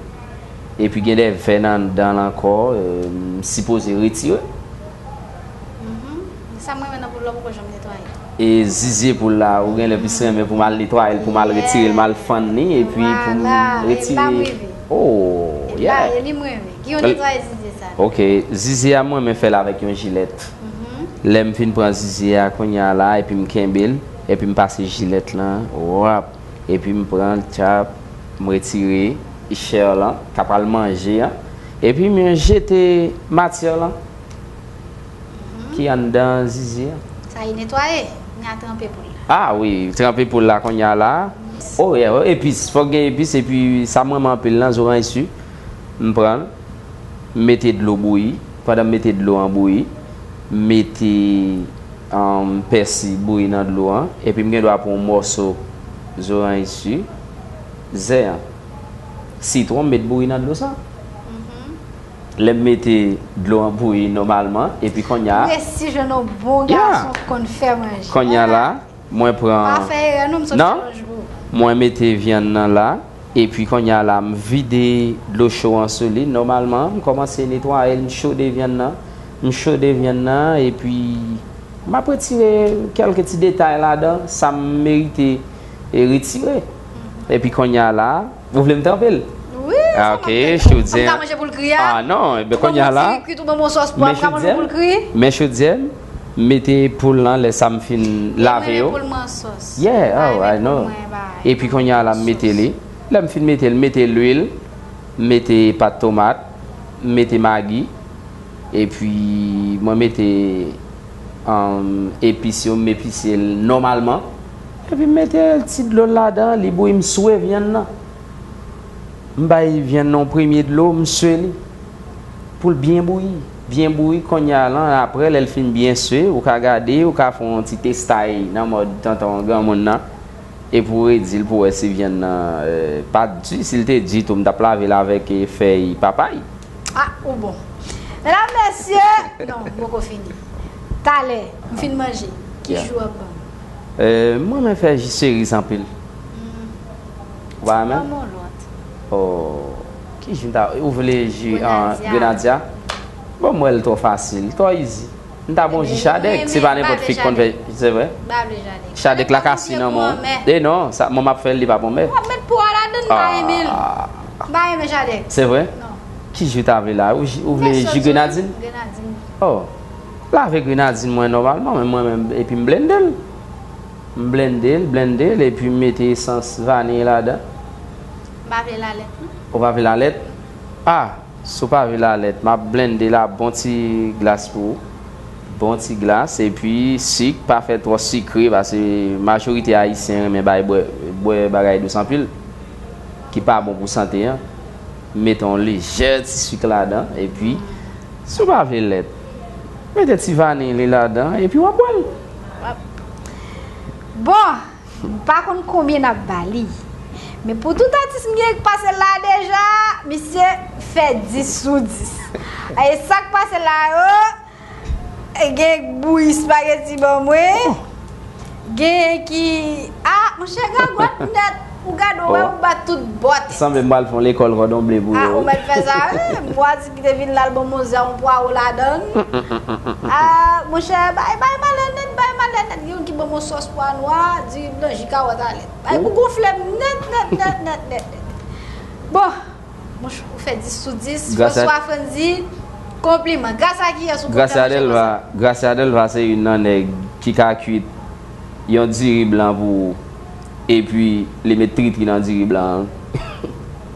Epi gen de vèn anndan l ankò, e, m sipoze retire. Mhm. Sa m renmen nan poul la, poko janm netwaye. E zizye poul la, ou genlè plis renmen pou m al netwaye l, pou m al retire l, m al fann li, epi pou m retire. Oh, yeah. E li m renmen. Ki yon netwaye zizye sa. Ok, zizye a mwen renmen fè l avèk yon jilèt. Lè m fin pran zizye a kounye a la, epi m kenbe l, epi m pase jilèt lan, wap, epi m pran l, tchap, m retire chè lan, k ap al manje an, epi m jete matyè lan ki anndan zizye a. Sa e netwaye, n a tranpe poul la. Ah wi, tranpe poul la kounye a la. Oh yeah, epis, fòk gen epis, epi sa m renmen anpil lan, zoranj si. M pran l, m mete dlo bouyi. Pandan m mete dlo an bouyi, m mete, um, pèsi bouyi nan dlo an. Epi m gen dwa pran yon mòso zoranj si, zen an, sitwon, m met bouyi nan dlo sa. Lè m mete dlo an bouyi nòmalman, epi kounye a. Ou resi jwenn yon bon gason ki konn fè manje. Kounye a la, mwen pran. Pa fè erè non, m sot challenge pou ou. Mwen mete vyann nan la, epi kounye a la, m vide dlo cho an sou li. Nòmalman, m kòmanse netwaye l, m chode vyann nan. M chode vyann nan, epi m ap retire kèlke ti detay ladan, sa m merite e retire. Epi kounye a la, ou vle m tranpe l? Wi, ah, ok, chodyè. M ka manje poul kri a? Ah non, enben kounye a la. Ou ban m yon ti kwit, ou ban m yon sòs pwa, m ka manje poul kri? Men chodyè m, m mete poul lan lè sa m fin lave yo. Mwen renmen poul mwen an sòs. Yeah, alright, non. Epi kounye a la, m mete li. Lè m fin mete l, m mete lwil, m mete pat tomat, m mete magi. Epi mwen mete, um, epis yo, m epise l nòmalman. Epi m mete ti dlo l ladan, li bouyi, m swe vyann nan. M bay vyann nan yon premye dlo, m swe li. Pou l byen bouyi. Byen bouyi, kounye a lan, apre, lè l fin byen swe, ou ka gade, ou ka fè yon ti testay nan mòd tanton granmoun nan. Epi w redi l pou w wè si vyann nan, eh, pa t di. Si l te di tou, m t ap lave l avèk, eh, fèy papay. Ah, ou bon. Medam, mesye, non, m poko fini. Talè, m fin manje. Ki ji w ap ban m? Eh, m renmen fè ji seriz anpil. Ou pa renmen? Ban m yon lòt. Oh, ki ji m ta, ou vle ji, ah, grenadya? Bon, m wè l twò fasil, twò easy. M ta bon ji chadèk, se pa nenpòt fi k konn fè, se vre. Chadèk la ka si nan men w. E non, sa, manman ap fè l, li pa pran mè. W ap met pwa ladan l, m pa renmen l. M pa renmen chadèk. Se vre? Non. Ki ji w ta vle la? Ou ji, ou vle ji grenadin? Grenadin. Oh. Lave grenadin mwen nòmalman, men mwen menm, epi m blende l. M blende l, blende l, epi m mete esans vaniy ladan. M pa vle lalèt, non. Ou pa vle lalèt? Ah! Si w pa vle lalèt, m ap blende la bon ti glas pou ou. Bon ti glas, epi sik, pa fè twò sikre, paske majorite ayisyen renmen bay bwè, bwè bagay dous anpil, ki pa bon pou sante an. Mete yon lejè ti sik ladan, epi, si w pa vle lèt, mete ti vaniy li ladan, epi w ap bwè l. Bon! M pa konn konbyen n ap ba li. Men pou tout atis m gen k pase la deja, misye fè dis sou dis. E sa k pase la yo, gen k bouyi espageti ban mwen. Gen ki, ah, monchè, gagòt nèt. Ou gade, ou wè, ou bat tout bòt. Sanble m pral fè yon lekòl kòdon ble pou yo. Ah, ou mèt fè sa, wi. M wè di ki te vin la, l ban m yon zè, yon pwawo ladan l. Ah, monchè, bay, bay malè nèt, bay malè nèt. Gen youn ki ban m yon sòs pwa nwa, diri blan, ji kawòt alèt. Bay pou gonfle m nèt, nèt, nèt, nèt, nèt, nèt. Bon, monchè, ou fè dis sou dis. François Frandy, konpliman. Gras a kiyès ou konn fè manje konsa? Gracia Delva se youn nan nèg ki ka kwit yon diri blan pou ou. Epi, li met tritri nan diri blan an.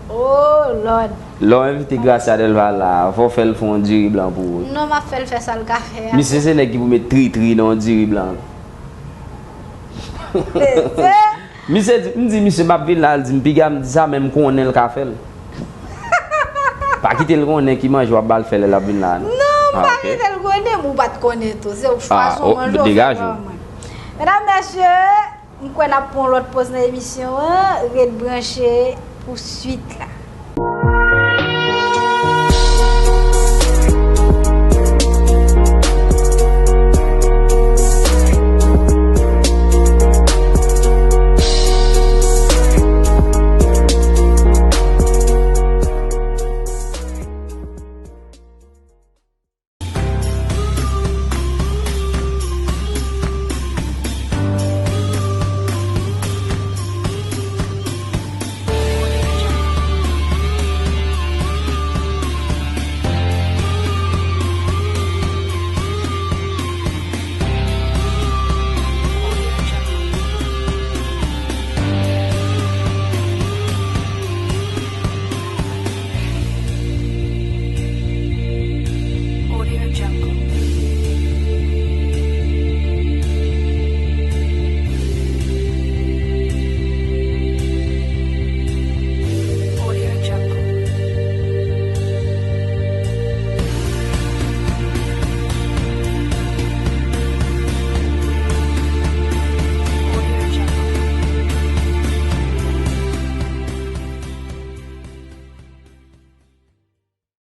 Oh Lord. Lè w envite Gracia Delva la, fò w fè l fè yon diri blan pou ou. Non, m ap fè l fè sa l ka fè a. Misye se nèg ki pou met tritri nan yon diri blan. Mesye. Misye di, m di misye m ap vin la, l di m piga, m di sa, men m konnen l ka fè l. Pa kite l konnen ki manje w ap ba l fè lè l ap vin la. Non, pa kite l konnen, men ou pa t konnen tou. Se ou chwazi yon manje ou fè pou mwen. Medam, mesye, m kwè n ap pran yon lòt poz nan emisyon an. Ret branche pou swit la.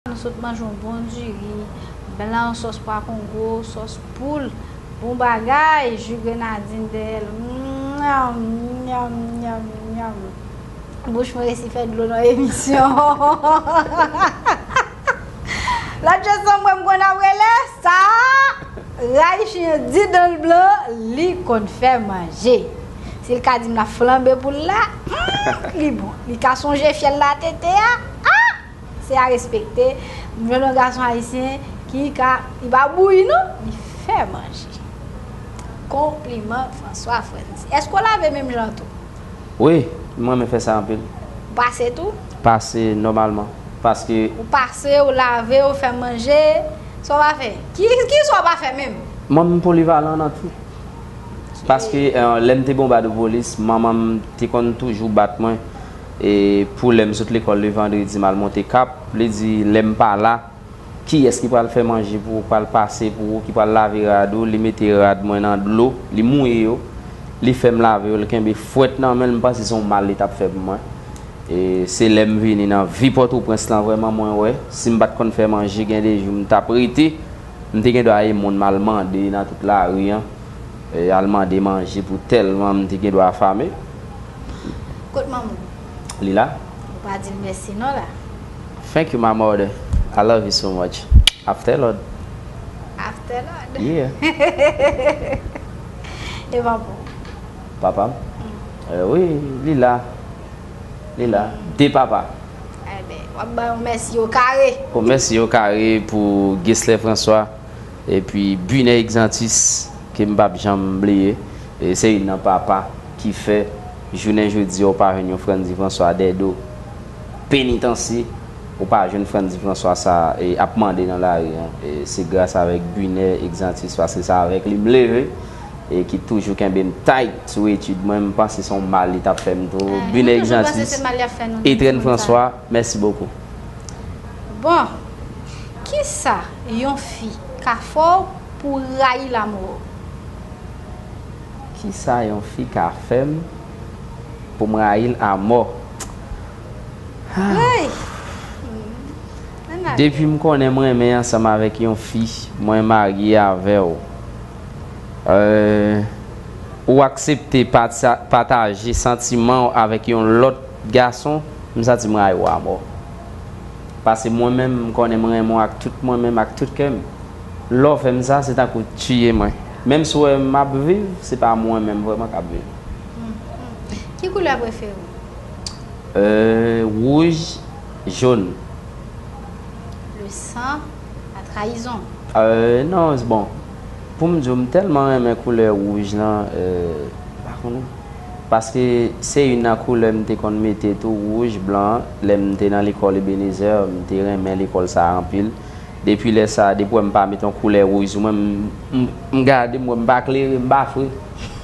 Nou sot manje yon bon diri blan, sòs pwa kongo, sòs poul, bon bagay, ji grenadin dèyè l. Nyam, nyam, nyam, nyam. Bouch mwen resi fè dlo nan emisyon. Lòt je sanm mwen m konn ap rele sa. Ray chen di dan l blan, li konn fè manje. Si l ka di m l ap flanbe poul la, hmm, li bon. Li ka sonje fyèl la tete a. Ah! Se a respekte. M jwenn yon gason ayisyen ki ka, li pa bouyi non, li fè manje. Konpliman François Frantzy. Èske w lave menm jan tou? Wi, m renmen fè sa anpil. Ou pase tou? Pase nòmalman. Paske ou pase, ou lave, ou fè manje, sa w pa fè? Ki, ki sa w pa fè menm? Mwen, m polivalan nan tout. Paske, eh, lè m te Bonbadopolis, manman m te konn toujou bat mwen, e pou lè m sot lekòl le vandredi, m al monte Kap, li di, lè m pa la, kiyès ki pral fè manje pou ou, pral pase pou ou, ki pral lave rad ou, li mete rad mwen nan dlo, li mouye yo, li fè m lave yo, li kenbe fwèt nan men l, m panse se yon mal li t ap fè pou mwen. E se lè m vini nan vi Pòtoprens lan vrèman mwen wè, si m pa t konn fè manje, gen de jou m t ap rete, m te gen dwa ye moun m al mande nan tout lari an, e al mande manje pou tèlman m te gen dwa afame. Kot manman w? Li la. Ou pa di l mèsi non la. Thank you, my mother. I love you so much. After Lord. After Lord. Yeah. E papa w? Papa m? Mm. Eh, wi, li la. Li la. De papa. Enben, w ap ba yo mèsi yo kare. Bon, mèsi yo kare pou Gisler François, epi Bunet Exantis, ke m p ap janm bliye. E se youn nan papa ki fè jounen jodi a ou pa jwenn yon Frantzy François dèdo penitansye, ou pa jwenn Frantzy François sa, e, ap mande nan lari an. E se gras avèk Bunet Exantis, paske se avèk li m leve, e ki toujou kenbe m tight sou etid mwen. M panse se yon mal li t ap fè m tou. Ah, Bunet Exantis, Etren François, mèsi bokou. Bon, kisa yon fi ka fè w pou w rayi l amò? Kisa yon fi ka fè m pou m rayi l amò? Ah. Hey! Depi m konnen m renmen ansanm avèk yon fi, mwen marye avè w, euh, ou aksepte pata-, pataje santiman w avèk yon lòt gason, m santi m rayi w amò. Paske mwen menm, m konnen m renmen w ak tout mwen menm, ak tout kè m. Lè w fè m sa, se tankou w tiye mwen. Menm si w wè m ap viv, se pa mwen menm vrèman k ap viv. Mhm. Ki koulè prefere w? Euh, wouj, jòn. Le sang, la trahison. Euh, non, bon. Pou m di w, m tèlman renmen koulè wouj lan, euh, m pa konnen. Paske se youn nan koulè m te konn mete tou, wouj, blan, lè m te nan lekòl Ebenezer, m te renmen lekòl sa a anpil. Depi lè sa a, depi w wè m pa met yon koulè wouj sou mwen, m, m, m gade, m wè m pa klere, m pa fre.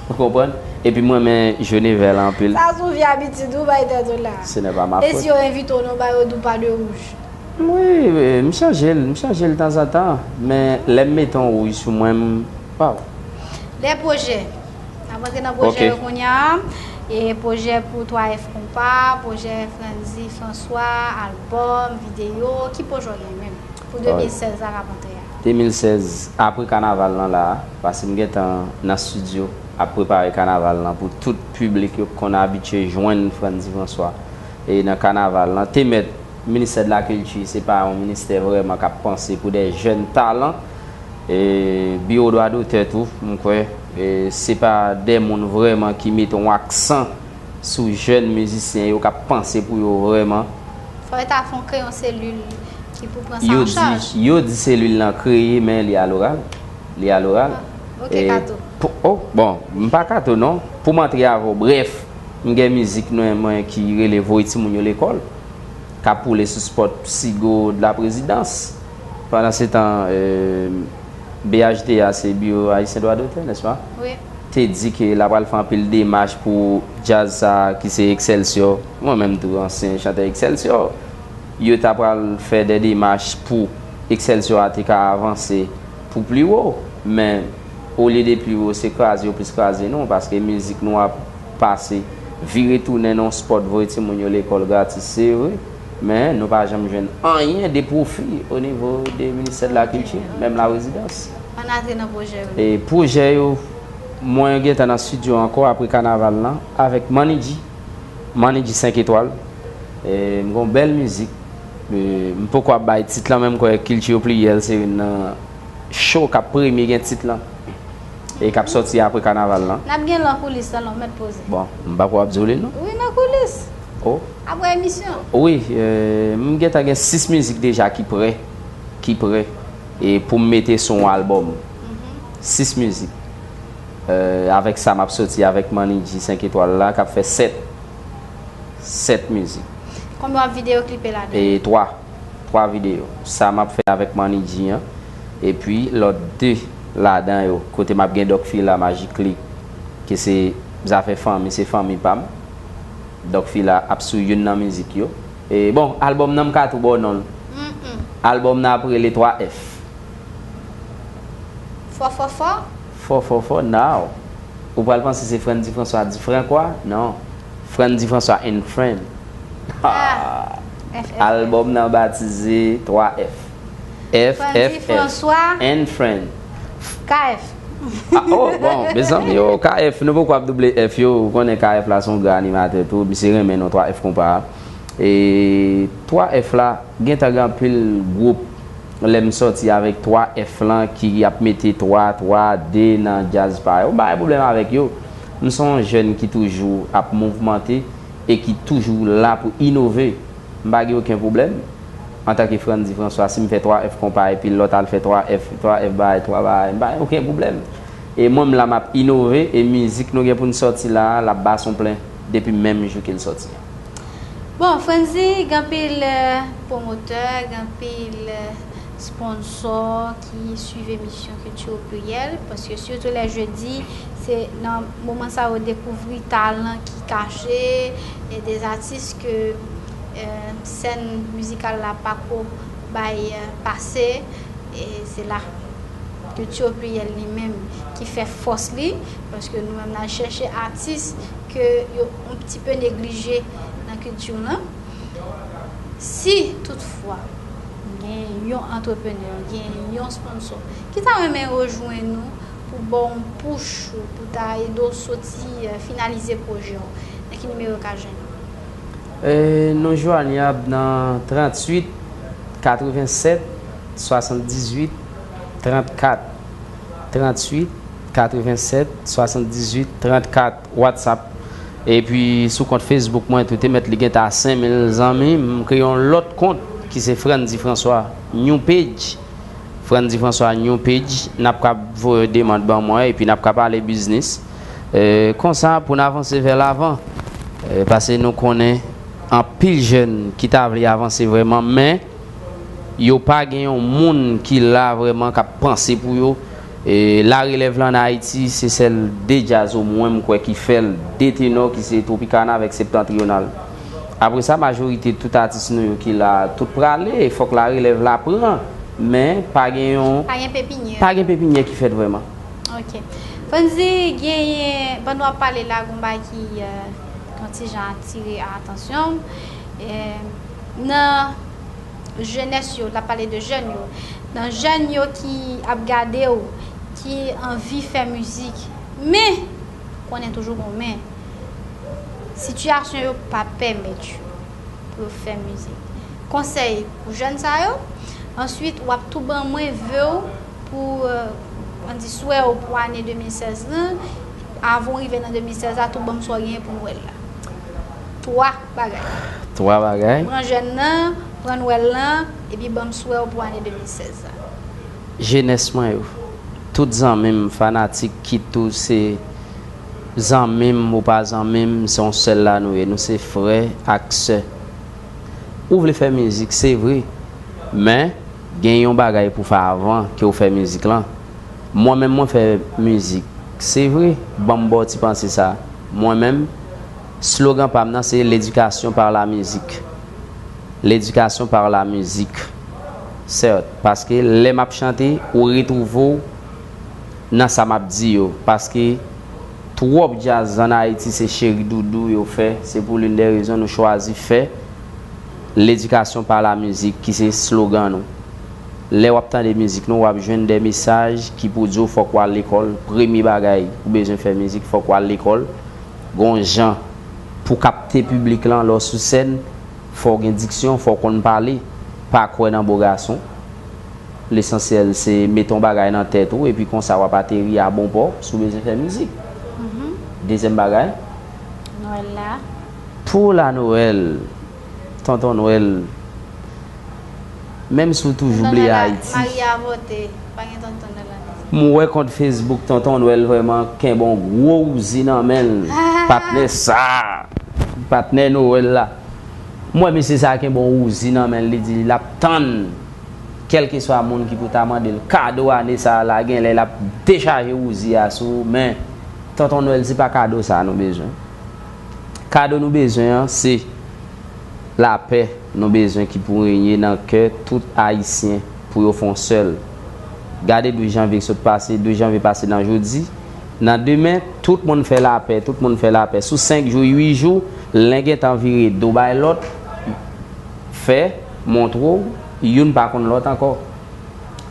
Ou konprann? Epi m renmen jone vè la anpil. Sa se yon vye abitid ou bay tèt ou la. Ce n'est pas ma faute. E si yo envite w nan ba yo di w pa de wouj? Wi, e, m chanje l, m chanje l tanzantan. Men lè m mete yon wouj sou mwen, m, waw. Lè pwojè. N ap rantre nan pwojè yo kounye a. E pwojè pou twa F Konpa, pwojè Frantzy François, albòm, videyo. Ki pwojè w gen menm pou de mil sèz la k ap antre a? De mil sèz, apre kanaval lan la, paske m gentan nan estidyo ap prepare kanaval lan pou tout piblik yo k konn abitye jwenn Frantzy François. E nan kanaval lan, te mèt ministè de la kilti, se pa yon ministè vrèman k ap panse pou de jèn talan. E biwo dwa dotè tou, m kwè, e se pa de moun vrèman ki mete yon aksan sou jèn mizisyen yo k ap panse pou yo vrèman. Fò yo ta fè yon kreye yon selil ki pou pran sa an chaj. Yo di selil lan kreye, men li aloral. Li aloral. Ah, ok, e Kato. Pou, oh, bon, m pa Kato non. Pou m antre avè w, brèf, m gen mizik mwen, mwen ki rele Voye Timoun Yo Lekòl, k ap woule sou spòt Sigo de la Présidence. Pandan se tan, e, B H D A, se Biwo Ayisyen Dwa Dotè, nèspa? Wi. Te di ke l ap pral fè anpil demach pou djaz sa a ki se Excelsior. Mwen menm tou, ansyen chantè Excelsior. Yo ta pral fè de demach pou Excelsior a te ka avanse pou pli wo. Men, olye de pli wo, se kraze yo plis kraze nou, paske mizik nou ap pase, vire tounen nan yon spòt, voye timoun yo lekòl gratis, se vre. Men nou pa janm jwenn anyen de pwofi o nivo de ministè de la kilti, menm la rezidans. Ann antre nan pwojè yo. E pwojè yo, mwen gentan nan estidyo ankò apre kanaval lan avèk Manidji. Manidji senk etwal. E m gon bèl mizik. E m poko ap bay tit lan, men m kwè Kilti o Pliyèl se youn nan cho k ap premye gen tit lan. E k ap sòti apre kanaval lan. N ap gen l nan koulis lan, non, mèt poze. Bon, m pa kwè w ap di w li, non? Wi, nan koulis. Oh. Apre emisyon. Wi, e, m gentan gen sis mizik deja ki prè, ki prè, e pou m mete sou yon albòm. Mhm. Sis mizik. E, avèk sa m ap sòti avèk Manidji senk etwal la, k ap fè sèt. Sèt mizik. Konbyen w ap videyo klipe ladan? E twa. Twa videyo. Sa m ap fè avèk Manidji an. Epi lòt de ladan yo, kote m ap gen Dòk Fila, Majik Klik, ke se zafè fanmi, se fanmi pa m. Dòk Fila ap sou youn nan mizik yo. E bon, albòm nan m ka tou ba w non l. Mm-mm. Albòm nan ap rele twa F. Fò, fò, fò? Fò, fò, fò, now. Ou pral panse se Frantz Di François di Francois? Non. Frantz Di François and Friend. Ah, F F. Albòm nan batize twa F. F, Frantz Di F, F, François and Friend. K F. Ah, oh, bon, mezanmi, yo, K F, nou poko ap double F yo, ou konnen K F la se yon gran animatè tou, misye renmen non twa F konpa. E twa F la, gentan gen anpil gwoup, lè m sòti avèk twa F lan ki ap mete twa, twa, de nan djaz pa yo. M pa gen pwoblèm avèk yo. M se yon jèn ki toujou ap mouvmante e ki toujou la pou inove. M pa gen okenn pwoblèm. Antanke Frantz Di François, si m fè twa F konpa epi lòt al fè twa F, twa F bagay, twa bagay, m pa gen okenn pwoblèm. E mwen m la m ap inove e mizik nou gen pou n sòti la a, l ap ba son plen depi menm jou ke l sòti. Bon, Frantz Di, gen anpil, eh, pwomotè, gen anpil, eh, sponsò ki swiv emisyon Kilti o Pliyèl, paske sitou lè jedi, se nan moman sa yo dekouvri talan ki kache, e de atis ke, eh, sèn mizikal la pako bay, eh, pase, e se la Kilti o Pliyèl li menm ki fè fòs li, paske nou menm n al chèche atis ke yo yon ti pe neglije nan kilti lan. Si toutfwa gen yon antreprenè, gen yon sponsò ki ta renmen rejwenn nou pou ba w yon pouch, pou ta ede w soti, eh, finalize pwojè w, nan ki nimewo yo ka jwenn nou? E, nou jwennyab nan tranntuit, katrevennsèt, swasanndizuit, trannkat. Tranntuit, katrevennsèt, swasanndizuit, trannkat, WhatsApp. Epi sou kont Facebook mwen tou, te mèt li gentan a senk mil zanmi. M kreye yon lòt kont ki se Frantz Di François New Page. Frantz Di François New Page. N ap ka voye demann ban mwen epi n ap ka pale biznis. E, konsa, pou n avanse vè lavan, e, paske nou konnen anpil jèn ki ta vle avanse vrèman, men yo pa gen yon moun ki la vrèman k ap panse pou yo. E, larelèv la ann Ayiti, se sèl de djaz omwen m kwè ki fè l, de tenò ki se Tropicana avèk Septentrional. Apre sa, majorite tout atis nou yo ki la, tout prale, fòk larelèv la pran, men pa gen yon, Pa gen pepinyè. pa gen pepinyè ki fèt vrèman. Ok. Fonzi, genyen, pandan w ap pale la, gon bagay ki, euh, yon ti jan atire atansyon m. Eh, nan jenès yo, l ap pale de jèn yo, nan jèn yo ki ap gade w, ki anvi fè mizik, men, konnen toujou gon men. Sitiyasyon yo pa pèmèt yo pou yo fè mizik. Konsèy pou jèn sa yo. Answit, w ap tou ban mwen ve w pou, euh, ann di, swè w pou ane de mil sèz lan. Avan w rive nan de mil sèz la, tou ban m sa w genyen pou Nwèl la. Twa bagay. Twa bagay. Pran jèn nan, pran Nwèl lan, epi ban m swè w pou ane de mil sèz la. Jenès mwen yo, tout zanmi m, fanatik, kit ou se zanmi m ou pa zanmi m, se yon sèl la nou ye. Nou se frè ak sè. Ou vle fè mizik, se vre, men gen yon bagay pou fè avan ke w fè mizik lan. Mwen menm, mwen fè mizik, se vre, ban m ba w ti panse sa. Mwen menm, slogan pa m nan se l'éducation par la musique. L'éducation par la musique. Sèt, paske lè m ap chante, ou retwouve w nan sa m ap di yo. Paske twòp djaz ann Ayiti se cheri doudou yo fè. Se pou l'une des raisons nou chwazi fè l'éducation par la musique, ki se slogan nou. Lè w ap tande mizik nou, w ap jwenn de mesaj ki pou di w fòk w al lekòl. Premye bagay, ou bezwen fè mizik, fòk w al lekòl. Gon jan pou kapte piblik lan lè w sou sèn, fò w gen diksyon, fò w konn pale, pa kwè nan bo gason. Lesansyèl se mete yon bagay nan tèt ou, epi konsa w ap ateri a bon pò si w bezwen fè mizik. Mhm. Dezyèm bagay. Nwèl la. Pou la Nwèl, Tonton Nwèl, menm si w toujou Tonton bliye Nwèl la, Ayiti. Mari a vote, pa gen Tonton Nwèl la. M wè kont Facebook Tonton Nwèl vrèman kenbe yon gwo ouzi nan men l. Patnè sa, patnè Nwèl la. M wè mesye sa kenbe yon ouzi nan men l, li di l ap tann kèlkeswa moun ki pou ta mande l kado ane sa a la, genlè l ap dechaje ouzi a sou ou, men Tonton Nwèl, se pa kado sa a nou bezwen. Kado nou bezwen an, se lapè nou bezwen ki pou renye nan kè tout Ayisyen pou yo fè yon sèl. Gade douz janvye ki sot pase, douz janvye pase nan jodi, nan demen, tout moun fè lapè, tout moun fè lapè. Sou senk jou, uit jou, len gentan vire do bay lòt, fè, montre w, youn pa konn lòt ankò.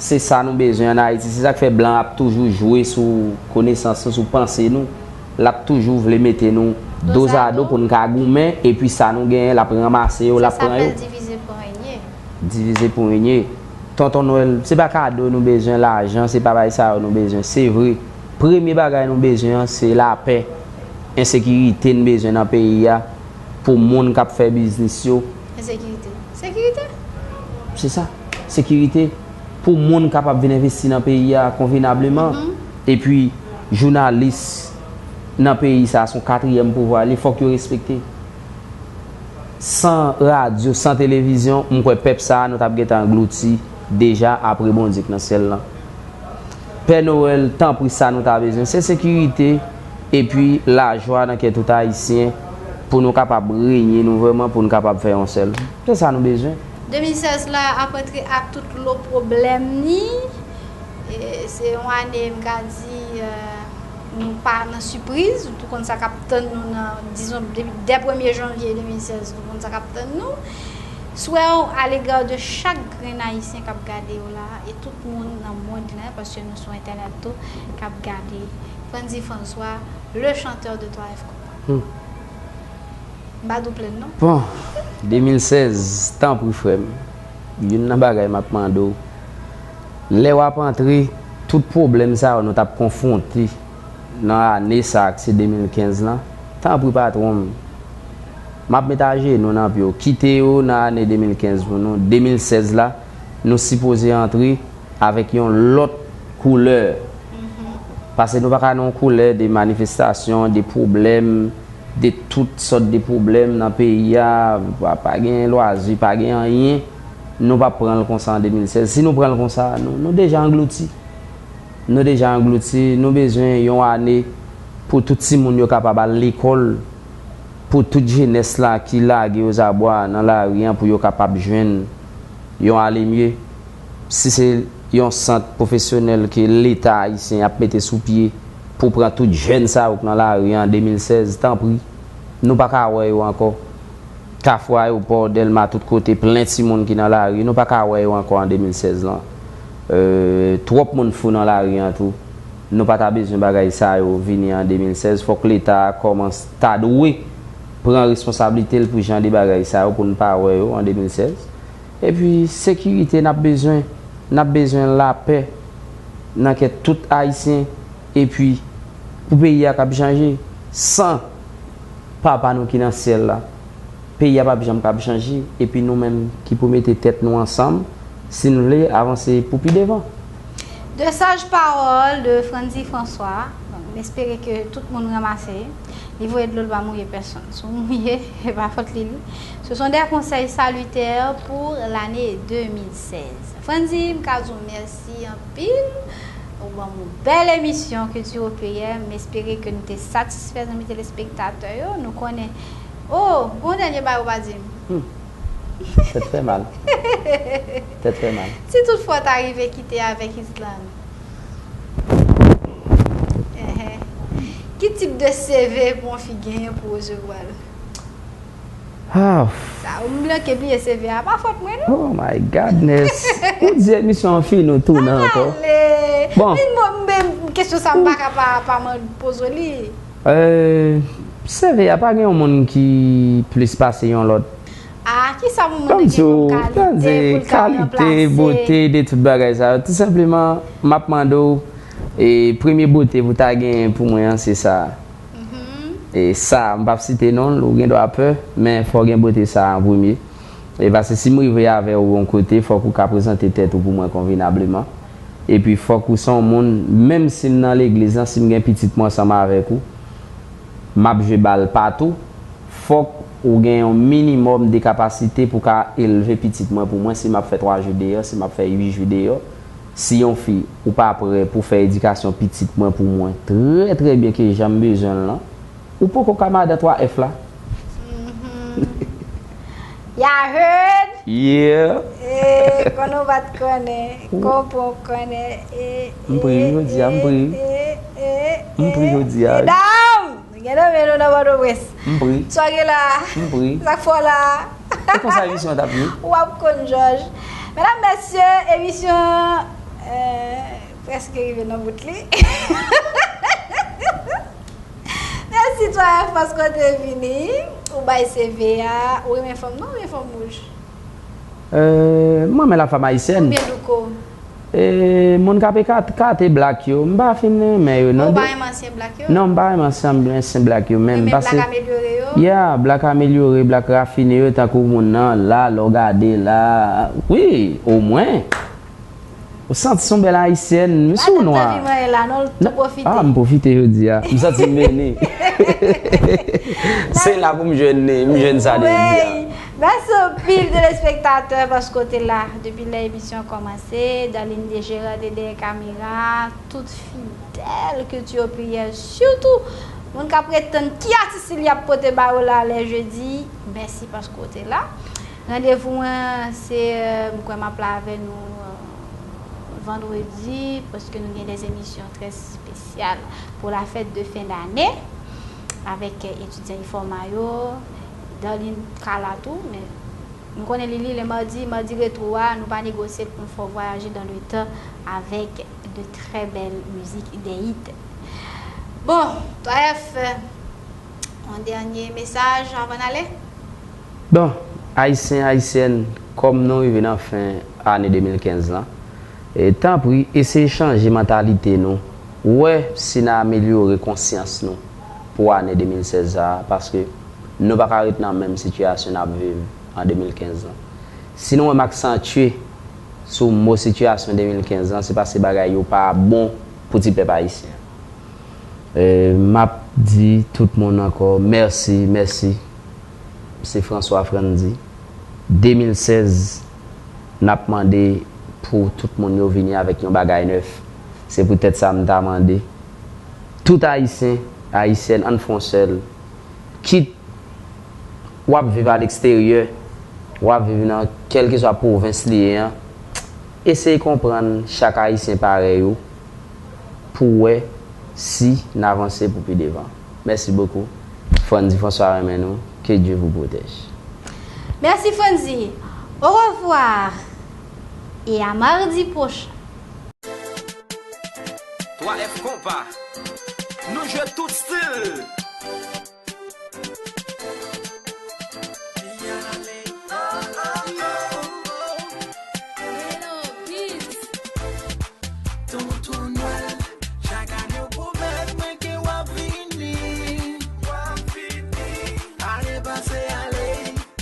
Se sa nou bezwen ann Ayiti. Se sa k fè blan ap toujou jwe sou konesans nou, sou panse nou. L ap toujou vle mete nou dozado pou n ka goumen, epi sa nou genyen, l ap ranmase yo, l ap pran yo. Sa k ap fè l divize pou renye. Divize pou renye. Tonton Nwèl, se pa kado nou bezwen, lajan, se pa bagay sa yo nou bezwen. Se vre, premye bagay nou bezwen an, se lapè. Ensekirite n bezwen nan peyi a pou moun k ap fè biznis yo. Ensekirite. Sekirite? Se sa. Sekirite pou moun kapab vin envesti nan peyi a konvenableman. Mhm. Epi, jounalis nan peyi sa, se yon katriyèm pouvwa, li fòk yo respekte. San radyo, san televizyon, m kwè pèp sa a, nou t ap gentan anglouti deja apre Bondye k nan syèl lan. Pè Nwèl, tanpri, sa nou ta bezwen, se sekirite epi lajwa nan kè tout Ayisyen pou nou kapab renye nou vrèman, pou nou kapab fè yon sèl. Se sa nou bezwen. De mil sèz la ap rantre ak tout lo pwoblèm ni. E, se yon ane, m ka di, euh, nou pa nan sipriz, nou tou konn sa k ap tann nou nan, dizon, depi, dè premye janvye de mil sèz, nou konn sa k ap tann nou. Swè w alega de chak grenn Ayisyen k ap gade w la, e tout moun nan mond lan, paske nou sou entènèt tou, k ap gade Frandy François, le chanteur de Twa F Konpa. Hmm. M pa di w plenn non. Bon, de mil sèz, tanpri frè m, youn nan bagay m ap mande w, lè w ap antre, tout pwoblèm sa yo nou t ap konfwonte nan ane sa a, ki se de mil kenz lan, tanpri patwon m, m ap met ajenou nan pye w, kite yo nan ane de mil kenz pou nou. De mil sèz la, nou sipoze antre avèk yon lòt koulè. Mhm. Paske nou pa ka nan yon koulè de manifestasyon, de pwoblèm, de tout sòt de pwoblèm nan peyi a, pa, pa gen lwazi, pa gen anyen, nou p ap pran l konsa an de mil sèz. Si nou pran l konsa, nou, nou deja anglouti. Nou deja anglouti, nou bezwen yon ane pou tout timoun yo kapab al lekòl, pou tout jenès la ki lage ozabwa nan lari an, pou yo kapab jwenn yon alemye. Si se yon sant pwofesyonèl ke Leta ayisyen ap mete sou pye pou pran tout jèn sa yo k nan lari an de mil sèz, tanpri, nou pa ka wè yo ankò. Kafou Ayewopò, Dèlma, tout kote, plen timoun ki nan lari, nou pa ka wè yo ankò an de mil sèz lan. Euh, twòp moun fou nan lari an tou. Nou pa ta bezwen bagay sa yo vini an de mil sèz. Fòk Leta a kòmanse, ta dwe pran responsablite l pou jan de bagay sa yo, pou n pa wè yo an de mil sèz. Epi, sekirite n ap bezwen. N ap bezwen lapè nan kè tout Ayisyen. Epi, pou peyi a k ap chanje, san Papa nou ki nan syèl la, peyi a p ap janm ka chanje. Epi nou menm ki pou mete tèt nou ansanm, si n vle avanse pou pi devan. De sages paroles de Frandy François. Donk, m espere ke tout moun ranmase. Li voye dlo, l pa mouye pèsonn. Si w mouye, se pa fòt li, li. Ce sont des conseils salutaires pour l'année deux mille seize. Frandy, m ka di w mèsi anpil. Ou ban m yon bèl emisyon, Kilti Popilè. M espere ke nou te satisfè zanmi telespektatè yo. Nou konnen. Oh, yon dènye bagay ou pa di m. Hmm. Tèt fè mal. Tèt fè mal. Si toutfwa w ta rive kite avèk Island, enhen, ki tip de C V pou yon fi genyen pou resevwa l? Ah. Sa, ou blanke bliye C V a, pa fòt mwen, non. Oh my goodness. Ou di emisyon an fini, ou tounen ankò. Ale. Bon. Men, men, men, kesyon sa, m pa ka pa, pa man-, poze w li. Euh, C V a pa gen yon moun ki plis pase yon lòt. Ah, kisa pou mwen gen kòm kalite pou l ka kalite, ranplase? Bote, de tout bagay sa yo. Tou senpleman, m ap mande w, e premye bote pou ta genyen pou mwen an, se sa. Mhm. E sa, m p ap site non l, ou gen dwa pè, men fò w gen bote sa an premye. E paske si m rive avè w yon kote, fòk ou ka prezante tèt ou pou mwen konvenableman. Epi fòk ou se yon moun, menm si m nan legliz lan, si m gen pitit mwen ansanm avèk ou, m ap jwe bal patou, fòk ou gen yon minimòm de kapasite pou ka elve pitit mwen pou mwen si m ap fè twa jou deyò, si m ap fè uit jou deyò. Si yon fi, ou pa prè pou fè edikasyon pitit mwen pou mwen trè, trè byen ke jan m bezwen l lan, ou poko ka madan twa F la. Mhm. Y'all heard? Yeah. Eh, konnen w pa t konnen. Ou konprann w konnen. Eh, m pri, eh, jodi a, m pri. Eh, eh, eh, m pri, eh, jodi a, wi. Medam! Nou gen nan men nou nan Pòtoprens. M pri. Sa w gen la? M pri. Sa k fè w la? E konsa emisyon an t ap ye. W ap konn, Jòj. Medam, mesye, emisyon an, euh, prèske rive nan bout li. Mèsi, Twa F, paske w te vini. Ou bay C V a. Ou renmen fanm nwa, ou renmen fanm wouj? Euh, m renmen la femme haïtienne. Konbyen douko? E, moun k ap ekate, kate black yo, m pa fin renmen yo, non. Ou pa renmen ansyen black yo? Non, m pa renmen ansyen, ansyen black yo, menm. Renmen black amelyore yo? Yeah, black amelyore, black rafine yo, tankou moun nan, la, lè w gade la. Wi, omwen. Ou santi se yon bèl ayisyèn, m sou nwa. Pa t anvi manyen la, non, l tou pwofite. Ah, m pwofite jodi a. M santi m beni. Se la pou m jwenn li, m jwenn sa de jodi a. Wi. Mèsi anpil, telespektatè, paske w te la depi lè emisyon an kòmanse. Darline Dejeran te dèyè kamera, tout fidèl Kilti Popilè, sitou moun k ap ret tann ki atis li ap pote ba yo la lè jedi. Mèsi paske w te la. Randevou mwen, se, euh, m kwè m ap la avè nou, euh, vandredi, paske nou gen de emisyon trè espesyal pou la fèt de fen dane avèk, euh, etidyan IFOMA yo. Darline ka la tou, men nou konnen li, li, le madi, madi retwo a, nou pa negosye l pou n fè w vwayaje dans le temps avèk de trè bèl mizik, de hit. Bon, Twa F, yon dènye mesaj anvan n ale? Bon, Ayisyen, Ayisyèn, kòm nou rive nan fen ane de mil kenz lan, e tanpri, eseye chanje mantalite nou, wè si n a amelyore konsyans nou pou ane de mil sèz sa a, paske nou pa ka ret nan menm sitiyasyon n ap viv an de mil kenz lan. Si nou wè m aksantye sou mo sitiyasyon de mil kenz lan, se paske bagay yo pa bon pou ti pèp ayisyen. E, m ap di tout moun ankò mèsi, mèsi. Se François Frandy. De mil sèz, n ap mande pou tout moun yo vini avèk yon bagay nèf. Se poutèt sa m ta mande tout Ayisyen, Ayisyèn, ann fè yon sèl. Kit w ap viv aleksteryè, w ap viv nan kèlkeswa pwovens li ye an, eseye konprann chak Ayisyen parèy ou pou w wè si n avanse pou pi devan. Merci beaucoup. Frandy François renmen nou. Que Dieu vous protège. Merci Frandy. Au revoir. Et à mardi prochain. Twa F konpa. Nou jwe tout stil. Tonton Nwèl, chak ane w pwomèt mwen ke w ap vini. W ap vini. Ane pase ale,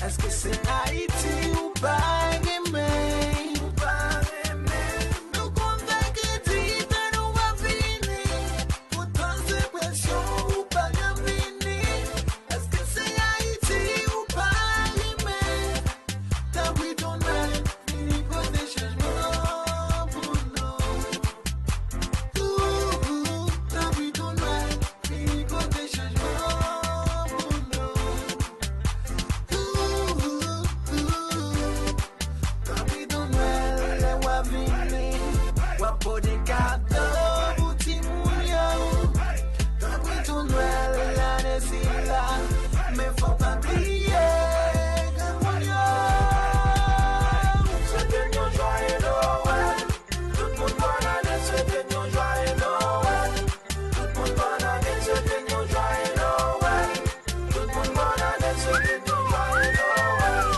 èske se Ayiti ou pa renmen? Ou pa renmen? Nou konn fè kredi, tann ou ap vini. Poutan se presyon ou pa janm vini. Èske se Ayiti ou pa renmen? Tanpri Ton Nwèl, vini pote chanjman pou nou. Ooh, tanpri Ton Nwèl, vini pote chanjman pou nou. Ooh, ooh, ooh. Tanpri Ton Nwèl, lè w ap vini, w ap pote kado pou timoun yo. Tanpri Ton Nwèl, ane sila, men fò w pa bliye granmoun yo. Swete n yon jwaye Nwèl. Tout moun bòn ane, swete n yon jwaye Nwèl. Tout moun bòn ane, swete n yon jwaye Nwèl. Tout moun bòn ane, swete n yon jwaye Nwèl.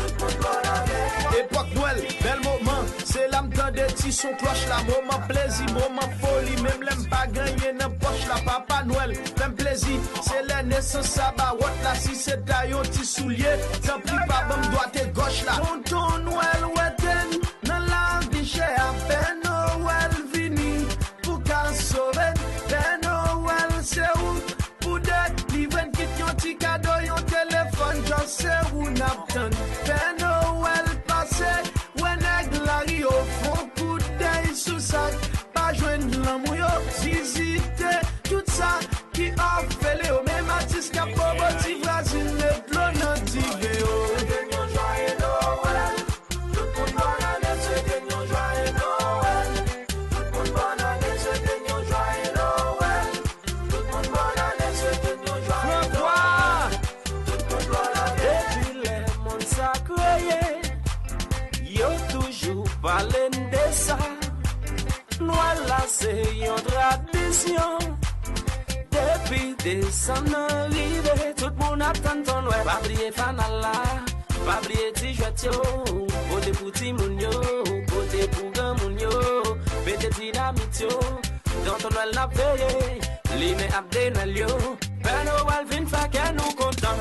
Tout moun bòn ane. Epòk Nwèl, bèl moman, se la m tande ti son klòch la. Moman plezi, moman foli, menm lè m pa gen anyen nan pòch la. Papa Nwèl, fè m plezi, se lè nesans sa ba wòt la. Si se ta yon ti soulye, tanpri pa ban m dwat e gòch la. Tonton Nwèl wete n nan lavi chè a, Pè Nowèl vini pou ka sove n. Pè Nowèl se ou pou delivre n, kit yon ti kado, yon telefòn, just se ou n ap tann. Pè Nowèl pase, wè nèg lari yo fè yon kout dèy sou sa k pa jwenn lanmou yo, vizite tout sa ki òfelen yo, menm atis k ap bobo ti vwazin, met dlo nan diven yo. Swete n yon jwaye Nwèl. Tout moun bòn ane, swete n yon jwaye Nwèl. Tout moun bòn ane, swete n yon jwaye Nwèl. Tout moun bòn ane, swete n yon jwaye Nwèl. Tout moun bòn ane. Depi lè monn sa kreye, yo toujou pale n de sa. Nwèl la se yon tradisyon. Depi desanm nan rive, tout moun ap tann Ton Nwèl. Pa bliye fanal la, pa bliye ti jwèt yo. Pote pou timoun yo, pote pou granmoun yo. Mete dinamit yo, Tonton Nwèl n ap veye. Limen ap de Nwèl yo. Pè Nowèl vin fè kè nou kontan.